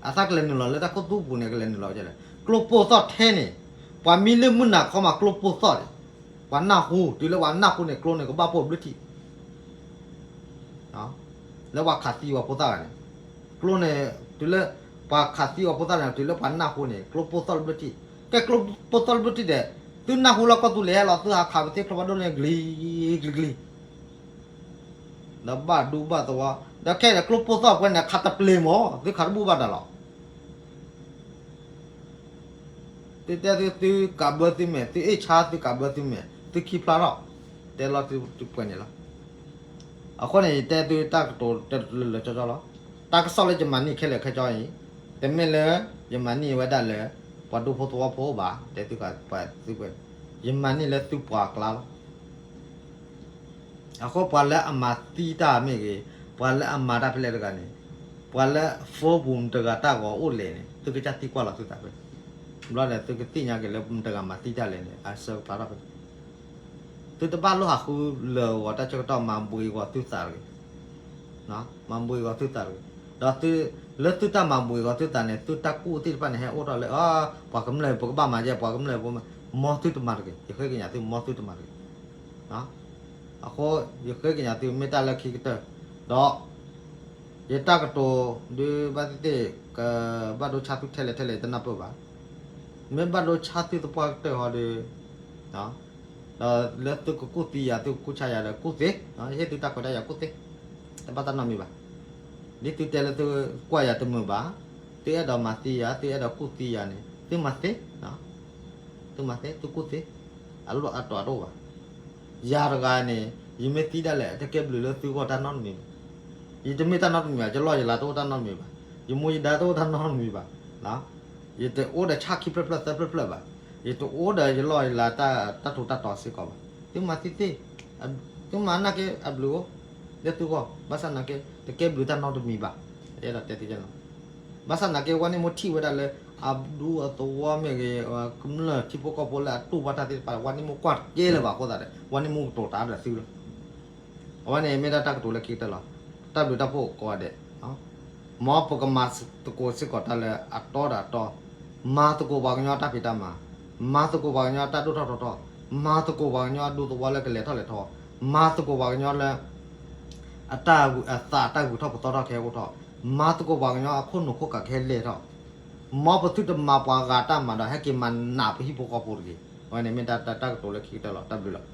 အသးကလဲၤနုာ်လီၤလၢတၢ်ခိၣ်သူပူၤန့ၣ် ကလဲၤနုာ်လီၤလဲၣ်. ကျိပိၢ်သီၣ်ထဲန့ၣ်, ပှၤမံလၢမုၢ်နၤခီမးကျိပိၢ်သီၣ်န့ၣ်, ပှၤနၢ်ဟူ, တုၤလၢပှၤနၢ်ဟူန့ၣ် ကျိန့ၣ်ကဘၣ်ပိၢ်ဘျုးထံၣ် လၢပှၤခးသံပှၤဖိသၣ်ဂၤန့ၣ်, ကျိန့ၣ် တုၤလၢပှၤခးသံပှၤဖိသၣ်န့ၣ် တုၤလၢပှၤနၢ်ဟူန့ၣ် ကျိပိၢ်သီၣ်လၢဘျုးထံၣ်. ကဲကျိပိၢ်သီၣ်လၢဘျုးထံၣ်ဒီး, သုနၢ်ဟူလၢကီၢ်သူလ့ၤဟဲလီၤ သုဟးခးပသ့ၣ်ချီဘၣ်ဒိၣ်န့ၣ် ကလံၤကလံၤကလံၤ ဒီးဘၣ်ဒူဘၣ်သဝီ, ဒီးခဲအံၤကျိပိၢ်သီၣ်ပှဲၤန့ၣ် ခးတပျ့ၤမး သုခးတဘူၣ်ဘၣ်တၢ်လီၤ. သုတဲသုသုကးဘၢသုမဲာ်, သုအ့ၣ်ဆါသုကးဘၢသုမဲာ်, သုခံဖျါထီၣ်, တဲလီၤသုပှဲၤန့ၣ်လီၤ. အဃိန့ၣ် ယတဲသုတၢ်ကတိၤတလၢလၢကၠီကၠီလီၤ. တၢ်ကစီၣ်လၢယမၤန့ၢ်ခဲလၢာ်ခဲဆ့အံၤ, တမ့ၢ်လၢယမၤန့ၢ်ဝဲဒၣ်လၢ ပှၤဒူဖိသဝီဖိဘၣ်, တဲသုပှဲၤ, ယမၤန့ၢ်လၢသုပှၤကျါလီၤ. အဃိပှၤလၢအမၤသံတၢ်မ့ၢ်ဂ့ၤ, ပှၤလၢအမၤတၢ်ဖဲလဲၣ်တဂၤန့ၣ်, ပှၤလၢ phone ပူၤမတၤတဂၤတၢ်ဂီၤအိၣ်လဲၣ်န့ၣ် သုကစၢ်သံကွၢ်လီၤသုသးဖဲ, ဘျီန့ၣ်သုကသ့ၣ်ညါက့ၤလၢမတၤတဂၤမၤသံတၢ်လဲၣ်န့ၣ် အဆၢကဖျါထီၣ်ဖဲ သုတဘၣ်လိၣ်ဟးဃုလၢာ်ဂီၤတၢ်ဆၢကတီၢ် မၤဘှံးဂီၤသုသးတဂ့ၤ, မၤဘှံးဂီၤသုသးတဂ့ၤ, ဒီးသု, လၢသုတၢ်မၤဘှံးဂီၤသုသးန့ၣ် သုတၢ်ကူၣ်သ့ၣ်တဖၣ်န့ၣ် ဟဲအိၣ်ထီၣ်လၢ ပှၤကမျၢၢ်ပကဘၣ်မၤယဲၢ် ပှၤကမျၢၢ်ပ, မ်သုတမၤတဂ့ၤ, ယဃ့ကညးသု မ်သုတမၤတဂ့ၤ. အဃိယဃ့ကညးသုမ့ၢ်တၢ်လၢခံကတၢၢ်, ဒီး ယတၢ်ကတိၤဒုးဘၣ်သ့ၣ်သ့ၣ် ကဘၣ်ဒိဆါသုထဲလဲၣ်ထဲလဲၣ် ယတနၢ်ပၢၢ်ဘၣ်. မ့ၢ်ဘၣ်ဒိဆါသုသပှၢ်ကတၢၢ်ဟီဒီး, ဒီးလၢသုကကူၣ်သံယၤ သုကကူၣ်ဆါယၤဒီးကူၣ်သ့, ဟ့ၣ်သုတၢ်ခွဲးတၢ်ယာ်ကူၣ်သ့, တဘၣ်တၢ်နီတမံၤဘၣ်. ဒ်သုတဲလၢသုကွၢ်ယၤတမုာ်ဘၣ်, သုအဲၣ်ဒိးမၤသံယၤ သုအဲၣ်ဒိးကူၣ်သံယၤန့ၣ် သုမၤသ့, သုမၤသ့ သုကူၣ်သ့, အလီၢ်အတီၤတအိၣ်ဘၣ်. ယၤတဂၤန့ၣ် ယမ့ၢ်သံဒၣ်လဲာ် တကဲဘျုးလၢသုဂီၢ်တၢ်နီတမံၤဘၣ်. ယတမ့ၢ်တၢ်နီတမံၤဘၣ်, ယလီၢ်ယလၤတအိၣ်တၢ်နီတမံၤဘၣ်, ယမူယဒါတအိၣ်တၢ်နီတမံၤဘၣ်. ယတအိၣ်ဒီးဆၣ်ခံဖျၢၣ်ဖျၢၣ်သၢဖျၢၣ်ဖျၢၣ်ဘၣ်, ယတအိၣ်ဒီးယလီၢ်ယလၤတၢ်ထူးတၢ်တီၤစ့ၢ်ကီးဘၣ်. သုမၤသံသ့, သုမၤနာ်က့အဘျုးအိၣ်လၢသုဂီၢ်, ဘၣ်ဆၣ်နာ်က့ တကဲဘျုးတၢ်နီတမံၤဘၣ်. ယအဲၣ်ဒိးတဲသုလီၤ. ဘၣ်ဆၣ်နာ်က့ ဝါန့ၢ်မိၢ်ထံၣ်ဝဲဒၣ်လၢ အဒူအသဝီမ့ၢ်ဂ့ၤ, ကမျၢၢ်ထံဖိကီၢ်ဖိလၢအတူၢ်ဘၣ်တၢ်သ့ၣ်တဖၣ် ဝါန့ၢ်မိၢ်ကွၢ်တကဲလၢၤဘၣ်အဃိသတးဒီး ဝါန့ၢ်မိၢ်ကတိၤတၢ်ဒီးသုလီၤ. အဝဲန့ၣ်မ့ၢ်ဒၣ်တၢ်ကတိၤလၢခံကတၢၢ်လီၤ. တၢ်ဘျုးတၢ်ဖှိၣ်ကိးဂၤဒဲး မ်ပကမၤသကိးစ့ၢ်ကီးတၢ်လၢအတီဒီးအတီ, မၤသကိးပှၤကညီတၢ်ဖံးတၢ်မၤ, မၤသကိးပှၤကညီတၢ်ဒိၣ်ထီၣ်ထီထီၣ်, မၤသကိးပှၤကညီအဒူသဝီလၢကလဲၤထီၣ်လဲၤထီ, မၤသကိးပှၤကညီလၢ အတၢ်အသးတၢ်ဂုၤထီၣ်ပသီထီၣ်ကဟဲအိၣ်ထီၣ်, မၤသကိးပှၤကညီအခိၣ်နူာ်ခိၣ်ကးကဟဲလဲၤထီၣ်, မ်ပသုတမၤပှၤဂၤတၢ်မၤဒီး ဟဲက့ၤမၤနးပဟံၣ်ဖိဃီဖိတဂ့ၤ. အဝဲန့ၣ်မ့ၢ်တၢ်ကတိၤလၢခံကတၢၢ်လီၤ. တၢ်ဘျုးလီၤ.